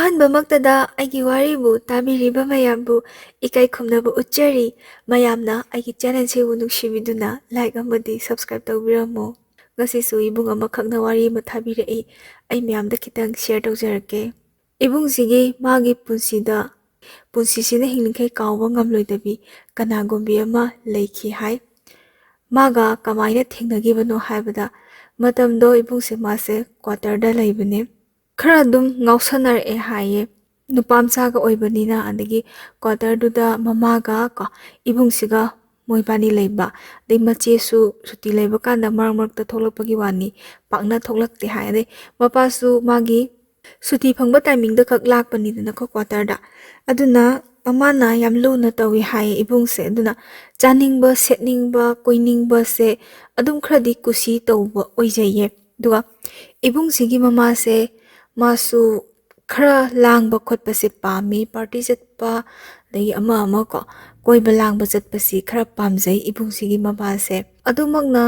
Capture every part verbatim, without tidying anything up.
ꯑꯍꯥꯟꯕꯃꯛꯇꯗ ꯑꯩꯒꯤ ꯋꯥꯔꯤꯕꯨ ꯇꯥꯕꯤꯔꯤꯕ ꯃꯌꯥꯝꯕꯨ ꯏꯀꯥꯏ ꯈꯨꯝꯅꯕ ꯎꯠꯆꯔꯤ꯫ ꯃꯌꯥꯝꯅ ꯑꯩꯒꯤ ꯆꯦꯅꯦꯜꯁꯤꯕꯨ ꯅꯨꯡꯁꯤꯕꯤꯗꯨꯅ ꯂꯥꯏꯛ ꯑꯃꯗꯤ ꯁꯕꯁꯀ꯭ꯔꯥꯏꯕ ꯇꯧꯕꯤꯔꯝꯃꯨ꯫ ꯉꯁꯤꯁꯨ ꯏꯕꯨꯡ ꯑꯃꯈꯛꯅ ꯋꯥꯔꯤ ꯑꯃ ꯊꯥꯕꯤꯔꯛꯏ꯫ ꯑꯩ ꯃꯌꯥꯝꯗ ꯈꯤꯇꯪ ꯁꯤꯌꯔ ꯇꯧꯖꯔꯛꯀꯦ꯫ ꯏꯕꯨꯡꯁꯤꯒꯤ ꯃꯥꯒꯤ ꯄꯨꯟꯁꯤꯗ, ꯄꯨꯟꯁꯤꯁꯤꯅ ꯍꯤꯡꯂꯤꯈꯩ ꯀꯥꯎꯕ ꯉꯝꯂꯣꯏꯗꯕꯤ ꯀꯅꯥꯒꯨꯝꯕꯤ ꯑꯃ ꯂꯩꯈꯤ ꯍꯥꯏ꯫ ꯃꯥꯒ ꯀꯃꯥꯏꯅ ꯊꯦꯡꯅꯈꯤꯕꯅꯣ ꯍꯥꯏꯕꯗ, ꯃꯇꯝꯗꯣ ꯏꯕꯨꯡꯁꯦ ꯃꯥꯁꯦ ꯀ꯭ꯋꯥꯇꯔꯗ ꯂꯩꯕꯅꯦ꯫ ꯈꯔ ꯑꯗꯨꯝ ꯉꯥꯎꯁꯟꯅꯔꯛꯑꯦ ꯍꯥꯏꯌꯦ, ꯅꯨꯄꯥ ꯃꯆꯥꯒ ꯑꯣꯏꯕꯅꯤꯅ꯫ ꯑꯗꯒꯤ ꯀ꯭ꯋꯥꯇꯔꯗꯨꯗ ꯃꯃꯥꯒ ꯀꯣ, ꯏꯕꯨꯡꯁꯤꯒ ꯃꯣꯏꯕꯥꯅꯤ ꯂꯩꯕ꯫ ꯑꯗꯩ ꯃꯆꯦꯁꯨ ꯁꯨꯇꯤ ꯂꯩꯕ ꯀꯥꯟꯗ ꯃꯔꯛ ꯃꯔꯛꯇ ꯊꯣꯛꯂꯛꯄꯒꯤ ꯋꯥꯅꯤ, ꯄꯥꯛꯅ ꯊꯣꯛꯂꯛꯇꯦ ꯍꯥꯏ꯫ ꯑꯗꯩ ꯃꯄꯥꯁꯨ ꯃꯥꯒꯤ ꯁꯨꯇꯤ ꯐꯪꯕ ꯇꯥꯏꯃꯤꯡꯗ ꯈꯛ ꯂꯥꯛꯄꯅꯤꯗꯅꯀꯣ ꯀ꯭ꯋꯥꯇꯔꯗ꯫ ꯑꯗꯨꯅ ꯃꯃꯥꯅ ꯌꯥꯝ ꯂꯨꯅ ꯇꯧꯏ ꯍꯥꯏꯌꯦ ꯏꯕꯨꯡꯁꯦ꯫ ꯑꯗꯨꯅ ꯆꯥꯅꯤꯡꯕ, ꯁꯦꯠꯅꯤꯡꯕ, ꯀꯣꯏꯅꯤꯡꯕꯁꯦ ꯑꯗꯨꯝ ꯈꯔꯗꯤ ꯀꯨꯁꯤ ꯇꯧꯕ ꯑꯣꯏꯖꯩꯌꯦ꯫ ꯑꯗꯨꯒ ꯏꯕꯨꯡꯁꯤꯒꯤ ꯃꯃꯥꯁꯦ, ꯃꯥꯁꯨ ꯈꯔ ꯂꯥꯡꯕ ꯈꯣꯠꯄꯁꯦ ꯄꯥꯝꯃꯤ, ꯄꯥꯔꯇꯤ ꯆꯠꯄ, ꯑꯗꯒꯤ ꯑꯃ ꯑꯃ ꯀꯣ, ꯀꯣꯏꯕ ꯂꯥꯡꯕ ꯆꯠꯄꯁꯤ ꯈꯔ ꯄꯥꯝꯖꯩ ꯏꯕꯨꯡꯁꯤꯒꯤ ꯃꯃꯥꯁꯦ꯫ ꯑꯗꯨꯃꯛꯅ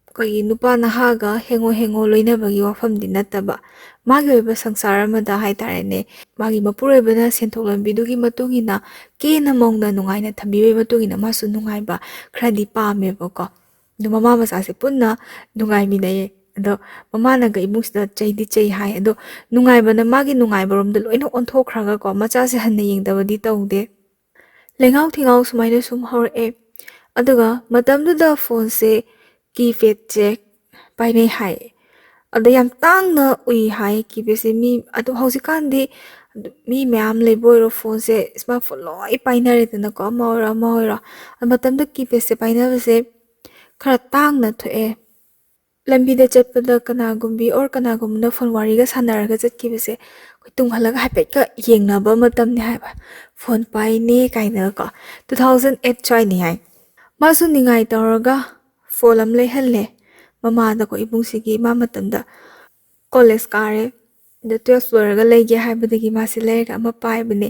ꯑꯩꯈꯣꯏꯒꯤ ꯅꯨꯄꯥ ꯅꯍꯥꯒ ꯍꯦꯡꯉꯣ ꯍꯦꯡꯉꯣ ꯂꯣꯏꯅꯕꯒꯤ ꯋꯥꯐꯝꯗꯤ ꯅꯠꯇꯕ, ꯃꯥꯒꯤ ꯑꯣꯏꯕ ꯁꯪꯁꯥꯔ ꯑꯃꯗ ꯍꯥꯏꯇꯥꯔꯦꯅꯦ, ꯃꯥꯒꯤ ꯃꯄꯨꯔꯣꯏꯕꯅ ꯁꯦꯟꯊꯣꯛ ꯂꯝꯕꯤꯗꯨꯒꯤ ꯃꯇꯨꯡ ꯏꯟꯅ ꯀꯦꯅ ꯃꯧꯅ ꯅꯨꯡꯉꯥꯏꯅ ꯊꯝꯕꯤꯕꯒꯤ ꯃꯇꯨꯡ ꯏꯟꯅ ꯃꯥꯁꯨ ꯅꯨꯡꯉꯥꯏꯕ ꯈꯔꯗꯤ ꯄꯥꯝꯃꯦꯕꯀꯣ꯫ ꯑꯗꯣ ꯃꯃꯥ ꯃꯆꯥꯁꯦ ꯄꯨꯟꯅ ꯅꯨꯡꯉꯥꯏꯃꯤꯟꯅꯩꯌꯦ꯫ ꯑꯗꯣ ꯃꯃꯥꯅꯒ ꯏꯃꯨꯡꯁꯤꯗ ꯆꯩꯗꯤ ꯆꯩ ꯍꯥꯏ꯫ ꯑꯗꯣ ꯅꯨꯡꯉꯥꯏꯕꯅ ꯃꯥꯒꯤ ꯅꯨꯡꯉꯥꯏꯕꯔꯣꯝꯗ ꯂꯣꯏꯅ ꯑꯣꯟꯊꯣꯛꯈ꯭ꯔꯒꯀꯣ, ꯃꯆꯥꯁꯦ ꯍꯟꯅ ꯌꯦꯡꯗꯕꯗꯤ ꯇꯧꯗꯦ꯫ ꯂꯩꯉꯥꯎ ꯊꯤꯉꯥꯎ ꯁꯨꯃꯥꯏꯅ ꯁꯨꯝ ꯍꯧꯔꯛꯑꯦ꯫ ꯑꯗꯨꯒ ꯃꯇꯝꯗꯨꯗ ꯐꯣꯟꯁꯦ ꯀꯤꯄꯦꯗꯁꯦ ꯄꯥꯏꯅꯩ ꯍꯥꯏ꯫ ꯑꯗ ꯌꯥꯝ ꯇꯥꯡꯅ ꯎꯏ ꯍꯥꯏ ꯀꯤꯄꯦꯗꯁꯦ꯫ ꯃꯤ ꯑꯗꯨ ꯍꯧꯖꯤꯛꯀꯥꯟꯗꯤ ꯃꯤ ꯃꯌꯥꯝ ꯂꯩꯕ ꯑꯣꯏꯔꯣ, ꯐꯣꯟꯁꯦ ꯁ꯭ꯃꯥꯔꯠ ꯐꯣꯟ ꯂꯣꯏ ꯄꯥꯏꯅꯔꯦꯗꯅꯀꯣ, ꯑꯃ ꯑꯣꯏꯔꯣ ꯑꯃ ꯑꯣꯏꯔꯣ꯫ ꯑꯗꯨ ꯃꯇꯝꯗ ꯀꯤꯄꯦꯗꯁꯦ ꯄꯥꯏꯅꯕꯁꯦ ꯈꯔ ꯇꯥꯡꯅ ꯊꯣꯛꯑꯦ꯫ ꯂꯝꯕꯤꯗ ꯆꯠꯄꯗ ꯀꯅꯥꯒꯨꯝꯕꯤ ꯑꯣꯔ ꯀꯅꯥꯒꯨꯝꯕꯅ ꯐꯣꯟ ꯋꯥꯔꯤꯒ ꯁꯥꯟꯅꯔꯒ ꯆꯠꯈꯤꯕꯁꯦ ꯑꯩꯈꯣꯏ ꯇꯨꯡ ꯍꯜꯂꯒ ꯍꯥꯏꯐꯦꯠꯀ ꯌꯦꯡꯅꯕ ꯃꯇꯝꯅꯤ ꯍꯥꯏꯕ, ꯐꯣꯟ ꯄꯥꯏꯅꯦ ꯀꯥꯏꯅꯒꯀꯣ꯫ Two thousand eight ꯁ꯭ꯋꯥꯏꯅꯤ ꯍꯥꯏ꯫ ꯃꯥꯁꯨ ꯅꯤꯡꯉꯥꯏ ꯇꯧꯔꯒ ꯐꯣꯟ ꯑꯃ ꯂꯩꯍꯜꯂꯦ ꯃꯃꯥꯗꯀꯣ, ꯏꯕꯨꯡꯁꯤꯒꯤ꯫ ꯃꯥ ꯃꯇꯝꯗ ꯀꯣꯂꯦꯖ ꯀꯥꯔꯦ, ꯑꯗ ꯇꯨꯋꯦꯜꯐ ꯂꯣꯏꯔꯒ ꯂꯩꯒꯦ ꯍꯥꯏꯕꯗꯒꯤ ꯃꯥꯁꯦ ꯂꯩꯔꯒ ꯑꯃ ꯄꯥꯏꯕꯅꯦ꯫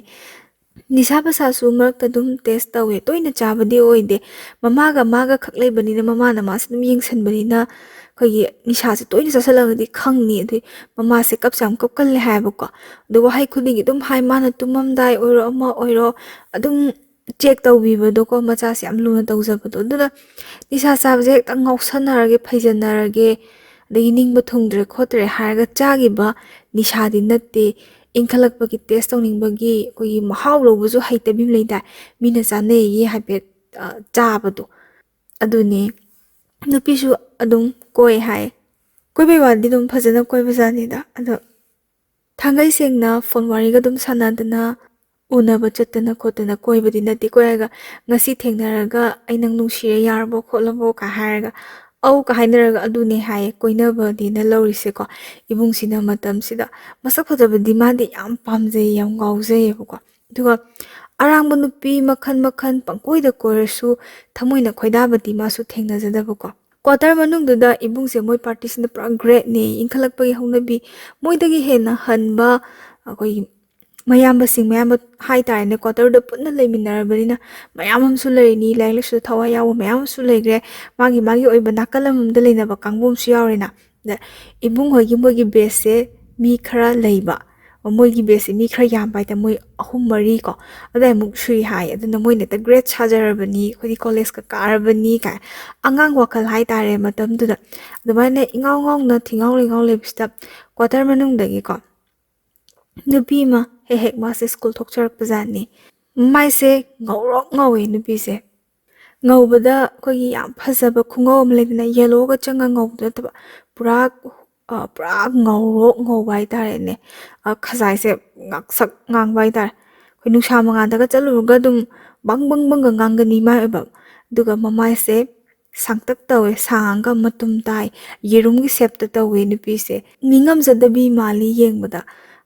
ꯅꯤꯁꯥ ꯄꯁꯥꯁꯨ ꯃꯔꯛꯇ ꯑꯗꯨꯝ ꯇꯦꯁ ꯇꯧꯋꯦ, ꯇꯣꯏꯅ ꯆꯥꯕꯗꯤ ꯑꯣꯏꯗꯦ꯫ ꯃꯃꯥꯒ ꯃꯥꯒ ꯈꯛ ꯂꯩꯕꯅꯤꯅ, ꯃꯃꯥꯅ ꯃꯥꯁꯦ ꯑꯗꯨꯝ ꯌꯦꯡꯁꯤꯟꯕꯅꯤꯅ, ꯑꯩꯈꯣꯏꯒꯤ ꯅꯤꯁꯥꯁꯦ ꯇꯣꯏꯅ ꯆꯥꯁꯤꯜꯂꯒꯗꯤ ꯈꯪꯅꯤ꯫ ꯑꯗꯨꯏ ꯃꯃꯥꯁꯦ ꯀꯞꯁꯦ ꯌꯥꯝ ꯀꯞꯀꯜꯂꯦ ꯍꯥꯏꯌꯦꯕꯀꯣ꯫ ꯑꯗꯣ ꯋꯥꯍꯩ ꯈꯨꯗꯤꯡꯒꯤ ꯑꯗꯨꯝ ꯍꯥꯏ, ꯃꯥꯅ ꯇꯨꯝꯃꯝꯗꯥꯏ ꯑꯣꯏꯔꯣ, ꯑꯃ ꯑꯣꯏꯔꯣ, ꯑꯗꯨꯝ ꯆꯦꯛ ꯇꯧꯕꯤꯕꯗꯣꯀꯣ, ꯃꯆꯥꯁꯦ ꯌꯥꯝ ꯂꯨꯅ ꯇꯧꯖꯕꯗꯣ꯫ ꯑꯗꯨꯅ ꯅꯤꯁꯥ ꯆꯥꯕꯁꯦ ꯍꯦꯛꯇ ꯉꯥꯎꯁꯟꯅꯔꯒꯦ, ꯐꯩꯖꯟꯅꯔꯒꯦ, ꯑꯗꯒꯤ ꯅꯤꯡꯕ ꯊꯨꯡꯗ꯭ꯔꯦ ꯈꯣꯠꯇ꯭ꯔꯦ ꯍꯥꯏꯔꯒ ꯆꯥꯈꯤꯕ ꯅꯤꯁꯥꯗꯤ ꯅꯠꯇꯦ꯫ ꯏꯟꯈꯠꯂꯛꯄꯒꯤ, ꯇꯦꯁ ꯇꯧꯅꯤꯡꯕꯒꯤ, ꯑꯩꯈꯣꯏꯒꯤ ꯃꯍꯥꯎ ꯂꯧꯕꯁꯨ ꯍꯩꯇꯕꯤ ꯑꯃ ꯂꯩꯗꯥꯏ, ꯃꯤꯅ ꯆꯥꯅꯩꯌꯦ ꯍꯥꯏꯐꯦꯠ, ꯑ, ꯆꯥꯕꯗꯣ꯫ ꯑꯗꯨꯅꯦ꯫ ꯅꯨꯄꯤꯁꯨ ꯑꯗꯨꯝ ꯀꯣꯏ ꯍꯥꯏ꯫ ꯀꯣꯏꯕꯩ ꯋꯥꯗꯤ ꯑꯗꯨꯝ ꯐꯖꯅ ꯀꯣꯏꯕꯖꯥꯠꯅꯤꯗ꯫ ꯑꯗꯣ ꯊꯥꯡꯒꯩ ꯁꯦꯡꯅ ꯐꯣꯟ ꯋꯥꯔꯤꯒ ꯑꯗꯨꯝ ꯁꯥꯟꯅꯗꯅ, ꯎꯅꯕ ꯆꯠꯇꯅ ꯈꯣꯠꯇꯅ ꯀꯣꯏꯕꯗꯤ ꯅꯠꯇꯦ꯫ ꯀꯣꯏꯔꯒ ꯉꯁꯤ ꯊꯦꯡꯅꯔꯒ "ꯑꯩ ꯅꯪ ꯅꯨꯡꯁꯤꯔꯦ, ꯌꯥꯔꯕꯣ ꯈꯣꯠꯂꯕꯣ?" ꯀ ꯍꯥꯏꯔꯒ, "ꯑꯧ" ꯀ ꯍꯥꯏꯅꯔꯒ ꯑꯗꯨꯅꯦ ꯍꯥꯏꯌꯦ ꯀꯣꯏꯅꯕꯗꯤꯅ ꯂꯧꯔꯤꯁꯦꯀꯣ꯫ ꯏꯕꯨꯡꯁꯤꯅ ꯃꯇꯝꯁꯤꯗ ꯃꯁꯛ ꯐꯖꯕꯗꯤ ꯃꯥꯗꯤ ꯌꯥꯝ ꯄꯥꯝꯖꯩ, ꯌꯥꯝ ꯉꯥꯎꯖꯩꯌꯦꯕꯀꯣ꯫ ꯑꯗꯨꯒ ꯑꯔꯥꯡꯕ ꯅꯨꯄꯤ ꯃꯈꯜ ꯃꯈꯜ ꯄꯪꯀꯣꯏꯗ ꯀꯣꯏꯔꯁꯨ ꯊꯃꯣꯏꯅ ꯈꯣꯏꯗꯥꯕꯗꯤ ꯃꯥꯁꯨ ꯊꯦꯡꯅꯖꯗꯕꯀꯣ꯫ ꯀ꯭ꯋꯥꯇꯔ ꯃꯅꯨꯡꯗꯨꯗ ꯏꯕꯨꯡꯁꯦ ꯃꯣꯏ ꯄꯥꯔꯇꯤꯁꯤꯅ ꯄꯨꯔꯥ ꯒ꯭ꯔꯦꯠꯅꯦ꯫ ꯏꯟꯈꯠꯂꯛꯄꯒꯤ ꯍꯧꯅꯕꯤ, ꯃꯣꯏꯗꯒꯤ ꯍꯦꯟꯅ ꯍꯟꯕ ꯑꯩꯈꯣꯏꯒꯤ ꯃꯌꯥꯝꯕꯁꯤꯡ, ꯃꯌꯥꯝꯕ ꯍꯥꯏꯇꯥꯔꯦꯅꯦ, ꯀ꯭ꯋꯥꯇꯔꯗ ꯄꯨꯟꯅ ꯂꯩꯃꯤꯟꯅꯔꯕꯅꯤꯅ ꯃꯌꯥꯝ ꯑꯃꯁꯨ ꯂꯩꯔꯤꯅꯤ, ꯂꯥꯏꯔꯤꯛ ꯂꯥꯏꯁꯨꯗ ꯊꯋꯥꯏ ꯌꯥꯎꯕ ꯃꯌꯥꯝ ꯑꯃꯁꯨ ꯂꯩꯈ꯭ꯔꯦ꯫ ꯃꯥꯒꯤ ꯃꯥꯒꯤ ꯑꯣꯏꯕ ꯅꯥꯀꯜ ꯑꯃꯃꯝꯗ ꯂꯩꯅꯕ ꯀꯥꯡꯕꯨ ꯑꯃꯁꯨ ꯌꯥꯎꯔꯦꯅ꯫ ꯑꯗ ꯏꯕꯨꯡ ꯍꯣꯏꯒꯤ ꯃꯣꯏꯒꯤ ꯕꯦꯁꯁꯦ ꯃꯤ ꯈꯔ ꯂꯩꯕ, ꯃꯣꯏꯒꯤ ꯕꯦꯁꯁꯦ ꯃꯤ ꯈꯔ ꯌꯥꯝꯕ ꯍꯥꯏꯇꯥꯔꯦ, ꯃꯣꯏ ꯑꯍꯨꯝ ꯃꯔꯤ ꯀꯣ ꯑꯗꯨꯋꯥꯏꯃꯨꯛ ꯁꯨꯏ ꯍꯥꯏ꯫ ꯑꯗꯨꯅ ꯃꯣꯏꯅ ꯍꯦꯛꯇ ꯒ꯭ꯔꯦꯠ ꯁꯥꯖꯔꯕꯅꯤ, ꯑꯩꯈꯣꯏꯗꯤ ꯀꯣꯂꯦꯖꯀ ꯀꯥꯔꯕꯅꯤ ꯀꯥꯏ꯫ ꯑꯉꯥꯡ ꯋꯥꯈꯜ ꯍꯥꯏꯇꯥꯔꯦ ꯃꯇꯝꯗꯨꯗ꯫ ꯑꯗꯨꯃꯥꯏꯅ ꯏꯉꯥꯎ ꯉꯥꯎꯅ ꯊꯤꯉꯥꯎ ꯂꯩꯉꯥꯎ ꯂꯩꯕꯁꯤꯗ ꯀ꯭ꯋꯥꯇꯔ ꯃꯅꯨꯡꯗꯒꯤꯀꯣ ꯅꯨꯄꯤ ꯑꯃ ꯍꯦꯛ ꯍꯦꯛ ꯃꯥꯁꯦ ꯁ꯭ꯀꯨꯜ ꯊꯣꯛꯆꯔꯛꯄ ꯖꯥꯠꯅꯤ꯫ ꯃꯥꯏꯁꯦ ꯉꯧꯔꯣꯛ ꯉꯧꯋꯦ ꯅꯨꯄꯤꯁꯦ꯫ ꯉꯧꯕꯗ ꯑꯩꯈꯣꯏꯒꯤ ꯌꯥꯝ ꯐꯖꯕ ꯈꯨꯉꯧ ꯑꯃ ꯂꯩꯗꯅ, ꯌꯦꯜꯂꯣꯒ ꯆꯪꯉ ꯉꯧꯕꯗꯣ ꯅꯠꯇꯕ, ꯄꯨꯔꯥ, ꯑ, ꯄꯨꯔꯥ ꯉꯧꯔꯣꯛ ꯉꯧꯕ ꯍꯥꯏꯇꯥꯔꯦꯅꯦ꯫ ꯑ, ꯈꯖꯥꯏꯁꯦ ꯉꯥꯛꯁꯛ ꯉꯥꯡꯕ ꯍꯥꯏꯇꯥꯔꯦ꯫ ꯑꯩꯈꯣꯏ ꯅꯨꯡꯁꯥ ꯃꯉꯥꯜꯗꯒ ꯆꯠꯂꯨꯔꯒ ꯑꯗꯨꯝ ꯕꯪ ꯕꯪ ꯕꯪꯒ ꯉꯥꯡꯒꯅꯤ ꯃꯥꯏ ꯑꯣꯏꯕ꯫ ꯑꯗꯨꯒ ꯃꯃꯥꯏꯁꯦ ꯁꯥꯡꯇꯛ ꯇꯧꯋꯦ, ꯁꯥꯡꯉꯒ ꯃꯇꯨꯝ ꯇꯥꯏ, ꯌꯦꯔꯨꯝꯒꯤ ꯁꯦꯞꯇ ꯇꯧꯋꯦ ꯅꯨꯄꯤꯁꯦ꯫ ꯃꯤ ꯉꯝꯖꯗꯕꯤ ꯃꯥꯜꯂꯤ ꯌꯦꯡꯕꯗ,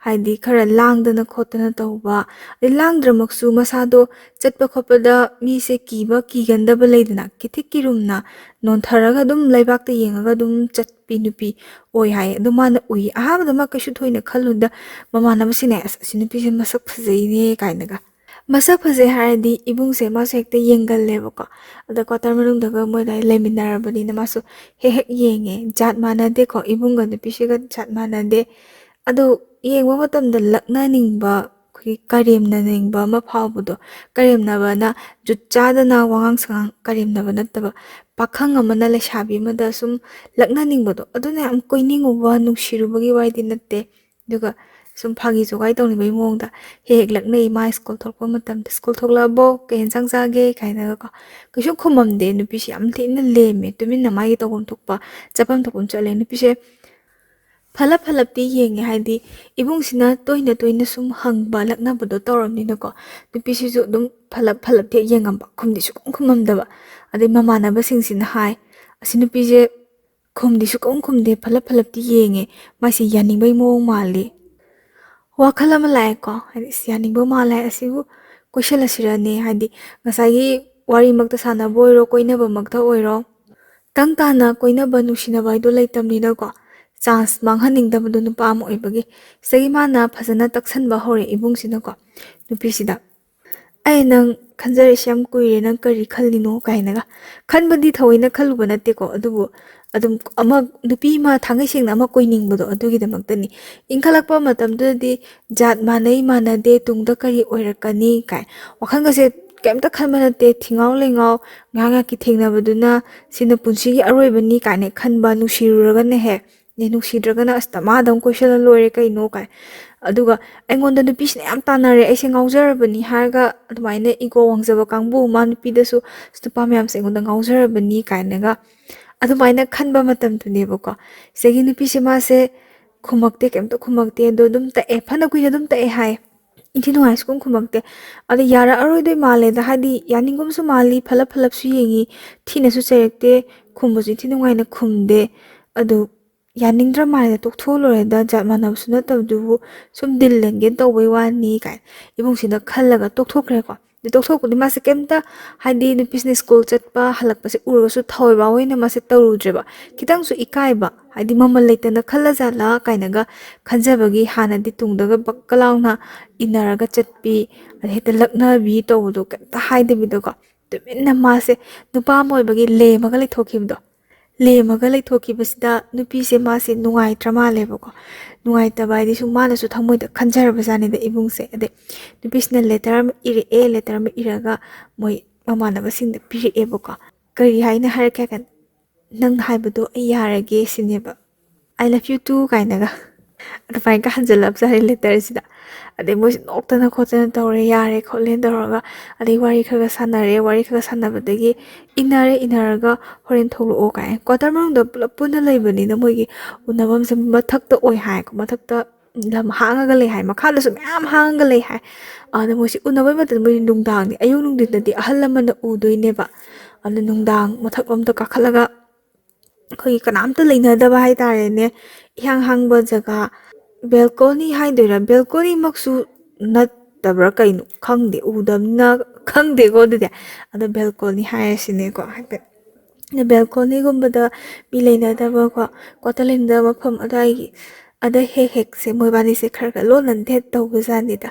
ꯍꯥꯏꯗꯤ ꯈꯔ ꯂꯥꯡꯗꯅ ꯈꯣꯠꯇꯅ ꯇꯧꯕ꯫ ꯑꯗꯩ ꯂꯥꯡꯗ꯭ꯔꯃꯛꯁꯨ ꯃꯁꯥꯗꯣ ꯆꯠꯄ ꯈꯣꯠꯄꯗ ꯃꯤꯁꯦ ꯀꯤꯕ ꯀꯤꯒꯟꯗꯕ ꯂꯩꯗꯅ, ꯀꯤꯊꯤꯛ ꯀꯤꯔꯨꯝꯅ ꯅꯣꯟꯊꯔꯒ ꯑꯗꯨꯝ ꯂꯩꯕꯥꯛꯇ ꯌꯦꯡꯉꯒ ꯑꯗꯨꯝ ꯆꯠꯄꯤ ꯅꯨꯄꯤ ꯑꯣꯏ ꯍꯥꯏ꯫ ꯑꯗꯣ ꯃꯥꯅ ꯎꯏ꯫ ꯑꯍꯥꯟꯕꯗ ꯃꯥ ꯀꯩꯁꯨ ꯊꯣꯏꯅ ꯈꯜꯂꯨꯗ, ꯃꯃꯥꯟꯅꯕꯁꯤꯡꯅ "ꯑꯁ, ꯑꯁꯤ ꯅꯨꯄꯤꯁꯦ ꯃꯁꯛ ꯐꯖꯩꯅꯦ" ꯀꯥꯏꯅꯒ꯫ ꯃꯁꯛ ꯐꯖꯩ ꯍꯥꯏꯔꯗꯤ ꯏꯕꯨꯡꯁꯦ ꯃꯥꯁꯨ ꯍꯦꯛꯇ ꯌꯦꯡꯒꯜꯂꯦꯕꯀꯣ꯫ ꯑꯗ ꯀ꯭ꯋꯥꯇꯔ ꯃꯅꯨꯡꯗꯒ ꯃꯣꯏ ꯑꯗꯥꯏ ꯂꯩꯃꯤꯟꯅꯔꯕꯅꯤꯅ ꯃꯥꯁꯨ ꯍꯦꯛ ꯍꯦꯛ ꯌꯦꯡꯉꯦ꯫ ꯖꯥꯠ ꯃꯥꯟꯅꯗꯦꯀꯣ, ꯏꯕꯨꯡꯒ ꯅꯨꯄꯤꯁꯤꯒ ꯖꯥꯠ ꯃꯥꯟꯅꯗꯦ꯫ ꯑꯗꯣ ꯌꯦꯡꯕ ꯃꯇꯝꯗ ꯂꯛꯅꯅꯤꯡꯕ, ꯑꯩꯈꯣꯏꯒꯤ ꯀꯔꯦꯝꯅꯅꯤꯡꯕ ꯑꯃ ꯐꯥꯎꯕꯗꯣ, ꯀꯔꯦꯝꯅꯕꯅ ꯖꯨꯠ ꯆꯥꯗꯅ ꯋꯥꯉꯥꯡ ꯁꯉꯥꯡ ꯀꯔꯦꯝꯅꯕ ꯅꯠꯇꯕ, ꯄꯥꯈꯪ ꯑꯃꯅ ꯂꯩꯁꯥꯕꯤ ꯑꯃꯗ ꯁꯨꯝ ꯂꯛꯅꯅꯤꯡꯕꯗꯣ, ꯑꯗꯨꯅ ꯌꯥꯝ ꯀꯣꯏꯅꯤꯡꯉꯨꯕ, ꯅꯨꯡꯁꯤꯔꯨꯕꯒꯤ ꯋꯥꯔꯤꯗꯤ ꯅꯠꯇꯦ꯫ ꯑꯗꯨꯒ ꯁꯨꯝ ꯐꯥꯒꯤ ꯖꯣꯒꯥꯏ ꯇꯧꯅꯤꯡꯕꯒꯤ ꯃꯑꯣꯡꯗ ꯍꯦꯛ ꯍꯦꯛ ꯂꯛꯅꯩ꯫ ꯃꯥ ꯁ꯭ꯀꯨꯜ ꯊꯣꯛꯂꯛꯄ ꯃꯇꯝꯗ, "ꯁ꯭ꯀꯨꯜ ꯊꯣꯛꯂꯛꯑꯕꯣ? ꯀꯩ ꯌꯦꯟꯁꯥꯡ ꯆꯥꯒꯦ?" ꯀꯥꯏꯅꯒꯀꯣ꯫ ꯀꯩꯁꯨ ꯈꯨꯝꯃꯝꯗꯦ꯫ ꯅꯨꯄꯤꯁꯦ ꯌꯥꯝ ꯊꯤꯅ ꯂꯦꯝꯃꯦ, ꯇꯨꯃꯤꯟꯅ ꯃꯥꯒꯤ ꯇꯧꯐꯝ ꯊꯣꯛꯄ, ꯆꯠꯐꯝ ꯊꯣꯛꯄ ꯑꯃ ꯆꯠꯂꯦ꯫ ꯅꯨꯄꯤꯁꯦ ꯐꯠꯂꯞ ꯐꯠꯂꯞꯇꯤ ꯌꯦꯡꯉꯦ, ꯍꯥꯏꯗꯤ ꯏꯕꯨꯡꯁꯤꯅ ꯇꯣꯏꯅ ꯇꯣꯏꯅ ꯁꯨꯝ ꯍꯪꯕ, ꯂꯛꯅꯕꯗꯣ ꯇꯧꯔꯕꯅꯤꯅꯀꯣ꯫ ꯅꯨꯄꯤꯁꯤꯁꯨ ꯑꯗꯨꯝ ꯐꯠꯂꯞ ꯐꯠꯂꯞꯇꯤ ꯌꯦꯡꯉꯝꯕ, ꯈꯨꯝꯗꯤ ꯁꯨꯈꯨꯝ ꯈꯨꯝꯃꯝꯗꯕ꯫ ꯑꯗꯩ ꯃꯃꯥꯟꯅꯕꯁꯤꯡꯁꯤꯅ ꯍꯥꯏ, "ꯑꯁꯤ ꯅꯨꯄꯤꯁꯦ ꯈꯨꯝꯗꯤ ꯁꯨꯈꯨꯝ ꯈꯨꯝꯗꯦ, ꯐꯠꯂꯞ ꯐꯠꯂꯞꯇꯤ ꯌꯦꯡꯉꯦ, ꯃꯥꯁꯤ ꯌꯥꯅꯤꯡꯕꯩ ꯃꯑꯣꯡ ꯃꯥꯜꯂꯤ"꯫ ꯋꯥꯈꯜ ꯑꯃ ꯂꯥꯛꯑꯦꯀꯣ, ꯍꯥꯏꯗꯤ, "ꯑꯁ, ꯌꯥꯅꯤꯡꯕ ꯃꯥꯜꯂꯦ, ꯑꯁꯤꯕꯨ ꯀꯣꯏꯁꯜꯂꯁꯤꯔꯅꯦ"꯫ ꯍꯥꯏꯗꯤ, ꯉꯁꯥꯏꯒꯤ ꯋꯥꯔꯤꯃꯛꯇ ꯁꯥꯟꯅꯕ ꯑꯣꯏꯔꯣ, ꯀꯣꯏꯅꯕꯃꯛꯇ ꯑꯣꯏꯔꯣ, ꯇꯪ ꯇꯥꯅ ꯀꯣꯏꯅꯕ, ꯅꯨꯡꯁꯤꯅꯕ ꯍꯥꯏꯗꯣ ꯂꯩꯇꯕꯅꯤꯅꯀꯣ, ꯆꯥꯟꯁ ꯃꯥꯡꯍꯟꯅꯤꯡꯗꯕꯗꯣ ꯅꯨꯄꯥ ꯑꯃ ꯑꯣꯏꯕꯒꯤ꯫ ꯁꯤꯗꯒꯤ ꯃꯥꯅ ꯐꯖꯅ ꯇꯛꯁꯟꯕ ꯍꯧꯔꯦ ꯏꯕꯨꯡꯁꯤꯅꯀꯣ, ꯅꯨꯄꯤꯁꯤꯗ꯫ "ꯑꯩ ꯅꯪ ꯈꯟꯖꯔꯤꯁꯦ ꯌꯥꯝ ꯀꯨꯏꯔꯦ, ꯅꯪ ꯀꯔꯤ ꯈꯜꯂꯤꯅꯣ?" ꯀꯥꯏꯅꯒ꯫ ꯈꯟꯕꯗꯤ ꯊꯑꯣꯏꯅ ꯈꯜꯂꯨꯕ ꯅꯠꯇꯦꯀꯣ, ꯑꯗꯨꯕꯨ ꯑꯗꯨꯝ ꯑꯃ, ꯅꯨꯄꯤ ꯑꯃ ꯊꯥꯡꯒꯩ ꯁꯦꯡꯅ ꯑꯃ ꯀꯣꯏꯅꯤꯡꯕꯗꯣ, ꯑꯗꯨꯒꯤꯗꯃꯛꯇꯅꯤ꯫ ꯏꯟꯈꯠꯂꯛꯄ ꯃꯇꯝꯗꯨꯗꯗꯤ ꯖꯥꯠ ꯃꯥꯟꯅꯩ ꯃꯥꯟꯅꯗꯦ, ꯇꯨꯡꯗ ꯀꯔꯤ ꯑꯣꯏꯔꯛꯀꯅꯤ ꯀꯥꯏ ꯋꯥꯈꯜꯒꯁꯦ ꯀꯩꯝꯇ ꯈꯟꯕ ꯅꯠꯇꯦ꯫ ꯊꯤꯉꯥꯎ ꯂꯩꯉꯥꯎ, ꯉꯥꯏꯍꯥꯛ ꯉꯥꯏꯍꯥꯛꯀꯤ ꯊꯦꯡꯅꯕꯗꯨꯅ ꯁꯤꯅ ꯄꯨꯟꯁꯤꯒꯤ ꯑꯔꯣꯏꯕꯅꯤ ꯀꯥꯏꯅ ꯈꯟꯕ, ꯅꯨꯡꯁꯤꯔꯨꯔꯒꯅ ꯍꯦꯛ, ꯑꯦ, ꯅꯨꯡꯁꯤꯗ꯭ꯔꯒꯅ ꯑꯁ ꯃꯥꯗ ꯑꯃꯨꯛ ꯀꯣꯏꯁꯜꯂ ꯂꯣꯏꯔꯦ ꯀꯩꯅꯣ ꯀꯥꯏ꯫ ꯑꯗꯨꯒ ꯑꯩꯉꯣꯟꯗ ꯅꯨꯄꯤꯁꯤꯅ ꯌꯥꯝ ꯇꯥꯟꯅꯔꯦ, ꯑꯩꯁꯦ ꯉꯥꯎꯖꯔꯕꯅꯤ ꯍꯥꯏꯔꯒ ꯑꯗꯨꯃꯥꯏꯅ ꯏꯒꯣ ꯋꯥꯡꯖꯕ ꯀꯥꯡꯕꯨ, ꯃꯥ ꯅꯨꯄꯤꯗꯁꯨ "ꯑꯁ, ꯅꯨꯄꯥ ꯃꯌꯥꯝꯁꯦ ꯑꯩꯉꯣꯟꯗ ꯉꯥꯎꯖꯔꯕꯅꯤ" ꯀꯥꯏꯅꯒ ꯑꯗꯨꯃꯥꯏꯅ ꯈꯟꯕ ꯃꯇꯝꯗꯨꯅꯦꯕꯀꯣ꯫ ꯁꯤꯗꯒꯤ ꯅꯨꯄꯤꯁꯦ ꯃꯥꯁꯦ ꯈꯨꯝꯃꯛꯇꯦ, ꯀꯩꯝꯇ ꯈꯨꯝꯃꯛꯇꯦ꯫ ꯑꯗꯣ ꯑꯗꯨꯝ ꯇꯛꯑꯦ, ꯐꯅ ꯀꯨꯏꯅ ꯑꯗꯨꯝ ꯇꯛꯑꯦ ꯍꯥꯏ, ꯏꯟꯊꯤ ꯅꯨꯡꯉꯥꯏ ꯁꯨꯈꯨꯝ ꯈꯨꯝꯃꯛꯇꯦ꯫ ꯑꯗꯣ ꯌꯥꯔꯛꯑꯔꯣꯏꯗꯣꯏ ꯃꯥꯜꯂꯦꯗ, ꯍꯥꯏꯗꯤ ꯌꯥꯅꯤꯡꯒꯨꯝꯁꯨ ꯃꯥꯜꯂꯤ, ꯐꯠꯂꯞ ꯐꯠꯂꯞꯁꯨ ꯌꯦꯡꯉꯤ, ꯊꯤꯅꯁꯨ ꯆꯩꯔꯛꯇꯦ, ꯈꯨꯝꯕꯁꯨ ꯏꯟꯊꯤ ꯅꯨꯡꯉꯥꯏꯅ ꯈꯨꯝꯗꯦ꯫ ꯑꯗꯨ ꯌꯥꯅꯤꯡꯗ꯭ꯔ ꯃꯥꯜꯂꯦꯗ, ꯇꯣꯛꯊꯣꯛꯂꯨꯔꯦꯗ, ꯖꯥꯠ ꯃꯥꯟꯅꯕꯁꯨ ꯅꯠꯇꯕꯗꯨꯕꯨ, ꯁꯨꯝ ꯗꯤꯜ ꯂꯦꯟꯒꯦ ꯇꯧꯕꯩ ꯋꯥꯅꯤ ꯀꯥꯏꯅ ꯏꯕꯨꯡꯁꯤꯅ ꯈꯜꯂꯒ ꯇꯣꯛꯊꯣꯛꯈ꯭ꯔꯦꯀꯣ꯫ ꯑꯗꯨ ꯇꯣꯛꯊꯣꯛꯄꯗꯤ ꯃꯥꯁꯦ ꯀꯩꯝꯇ, ꯍꯥꯏꯗꯤ ꯅꯨꯄꯤꯁꯤꯅ ꯁ꯭ꯀꯨꯜ ꯆꯠꯄ ꯍꯜꯂꯛꯄꯁꯦ ꯎꯔꯒꯁꯨ ꯊꯋꯥꯏ ꯋꯥ ꯑꯣꯏꯅ ꯃꯥꯁꯦ ꯇꯧꯔꯨꯗ꯭ꯔꯦꯕ꯫ ꯈꯤꯇꯪꯁꯨ ꯏꯀꯥꯏꯕ, ꯍꯥꯏꯗꯤ ꯃꯃꯜ ꯂꯩꯇꯅ ꯈꯜꯂ ꯖꯥꯠꯂꯥ ꯀꯥꯏꯅꯒ ꯈꯟꯖꯕꯒꯤ ꯍꯥꯟꯅꯗꯤ ꯇꯨꯡꯗꯒ ꯕꯛꯀ ꯂꯥꯎꯅ ꯏꯟꯅꯔꯒ ꯆꯠꯄꯤ, ꯑꯗꯩ ꯍꯦꯛꯇ ꯂꯛꯅꯕꯤ ꯇꯧꯕꯗꯣ ꯀꯩꯝꯇ ꯍꯥꯏꯗꯕꯤꯗꯀꯣ, ꯇꯨꯃꯤꯟꯅ ꯃꯥꯁꯦ ꯅꯨꯄꯥ ꯑꯃ ꯑꯣꯏꯕꯒꯤ ꯂꯦꯝꯃꯒ ꯂꯩꯊꯣꯛꯈꯤꯕꯗꯣ꯫ ꯂꯦꯝꯃꯒ ꯂꯩꯊꯣꯛꯈꯤꯕꯁꯤꯗ ꯅꯨꯄꯤꯁꯦ ꯃꯥꯁꯦ ꯅꯨꯡꯉꯥꯏꯇ꯭ꯔ ꯃꯥꯜꯂꯦꯕꯀꯣ꯫ ꯅꯨꯡꯉꯥꯏꯇꯕ ꯍꯥꯏꯗꯤ ꯁꯨꯝ ꯃꯥꯅꯁꯨ ꯊꯃꯣꯏꯗ ꯈꯟꯖꯔꯕꯖꯥꯠꯅꯤꯗ ꯏꯕꯨꯡꯁꯦ꯫ ꯑꯗꯩ ꯅꯨꯄꯤꯁꯤꯅ ꯂꯦꯇꯔ ꯑꯃ ꯏꯔꯛꯑꯦ, ꯂꯦꯇꯔ ꯑꯃ ꯏꯔꯒ ꯃꯣꯏ ꯃꯃꯥꯟꯅꯕꯁꯤꯡꯗ ꯄꯤꯔꯛꯑꯦꯕꯀꯣ꯫ ꯀꯔꯤ ꯍꯥꯏꯅ ꯍꯥꯏꯔꯛꯀꯦ ꯍꯥꯏ ꯀꯥꯟꯗ, "ꯅꯪ ꯍꯥꯏꯕꯗꯣ ꯑꯩ ꯌꯥꯔꯒꯦ" ꯁꯤꯅꯦꯕ꯫ "I love you too" ꯀꯥꯏꯅꯒ ꯑꯗꯨꯃꯥꯏꯅꯒ ꯍꯟꯖꯜꯂꯞꯖꯥꯠꯅꯤ ꯂꯦꯇꯔꯁꯤꯗ꯫ ꯑꯗꯩ ꯃꯣꯏꯁꯦ ꯅꯣꯛꯇꯅ ꯈꯣꯠꯇꯅ ꯇꯧꯔꯦ, ꯌꯥꯔꯦ ꯈꯣꯠꯂꯦꯅ ꯇꯧꯔꯒ, ꯑꯗꯩ ꯋꯥꯔꯤ ꯈꯔ ꯈꯔ ꯁꯥꯟꯅꯔꯦ, ꯋꯥꯔꯤ ꯈꯔ ꯈꯔ ꯁꯥꯟꯅꯕꯗꯒꯤ ꯏꯟꯅꯔꯦ, ꯏꯟꯅꯔꯒ "ꯍꯣꯔꯦꯟ ꯊꯣꯛꯂꯛꯑꯣ" ꯀꯥꯏꯅ꯫ ꯀ꯭ꯋꯥꯇꯔ ꯃꯅꯨꯡꯗ ꯄꯨꯂꯞ ꯄꯨꯟꯅ ꯂꯩꯕꯅꯤꯅ ꯃꯣꯏꯒꯤ ꯎꯅꯐꯝꯁꯦ ꯃꯊꯛꯇ ꯑꯣꯏ ꯍꯥꯏꯀꯣ, ꯃꯊꯛꯇ ꯂꯝ ꯍꯥꯡꯉꯒ ꯂꯩ ꯍꯥꯏ, ꯃꯈꯥꯗꯁꯨ ꯃꯌꯥꯝ ꯍꯥꯡꯉꯒ ꯂꯩ ꯍꯥꯏ꯫ ꯑꯗ ꯃꯣꯏꯁꯦ ꯎꯅꯕꯩ ꯃꯇꯝꯗ ꯃꯣꯏ ꯅꯨꯡꯗꯥꯡꯅꯤ, ꯑꯌꯨꯛ ꯅꯨꯡꯊꯤꯟꯗꯗꯤ ꯑꯍꯜ ꯂꯃꯟꯅ ꯎꯗꯣꯏꯅꯦꯕ꯫ ꯑꯗ ꯅꯨꯡꯗꯥꯡ ꯃꯊꯛꯂꯣꯝꯗ ꯀꯥꯈꯠꯂꯒ ꯑꯩꯈꯣꯏꯒꯤ ꯀꯅꯥꯝꯇ ꯂꯩꯅꯗꯕ ꯍꯥꯏꯇꯥꯔꯦꯅꯦ, ꯏꯍꯥꯡ ꯍꯥꯡꯕ ꯖꯒꯥ, ꯕꯦꯜꯀꯣꯅꯤ ꯍꯥꯏꯗꯣꯏꯔꯥ, ꯕꯦꯜꯀꯣꯅꯤꯃꯛꯁꯨ ꯅꯠꯇꯕ꯭ꯔꯥ ꯀꯩꯅꯣ ꯈꯪꯗꯦ, ꯎꯗꯕꯅꯤꯅ ꯈꯪꯗꯦꯀꯣ ꯑꯗꯨꯗꯤ꯫ ꯑꯗꯣ ꯕꯦꯜꯀꯣꯅꯤ ꯍꯥꯏꯔꯁꯤꯅꯦꯀꯣ ꯍꯥꯏꯐꯦꯠ꯫ ꯕꯦꯜꯀꯣꯅꯤꯒꯨꯝꯕꯗ ꯃꯤ ꯂꯩꯅꯗꯕꯀꯣ, ꯀ꯭ꯋꯥꯇꯔ ꯂꯩꯅꯗꯕ ꯃꯐꯝ ꯑꯗꯨꯋꯥꯏꯒꯤ, ꯑꯗ ꯍꯦꯛ ꯍꯦꯛꯁꯦ ꯃꯣꯏꯕꯥꯅꯤꯁꯦ ꯈꯔ ꯈꯔ ꯂꯣꯟꯅ ꯗꯦꯠ ꯇꯧꯕꯖꯥꯠꯅꯤꯗ꯫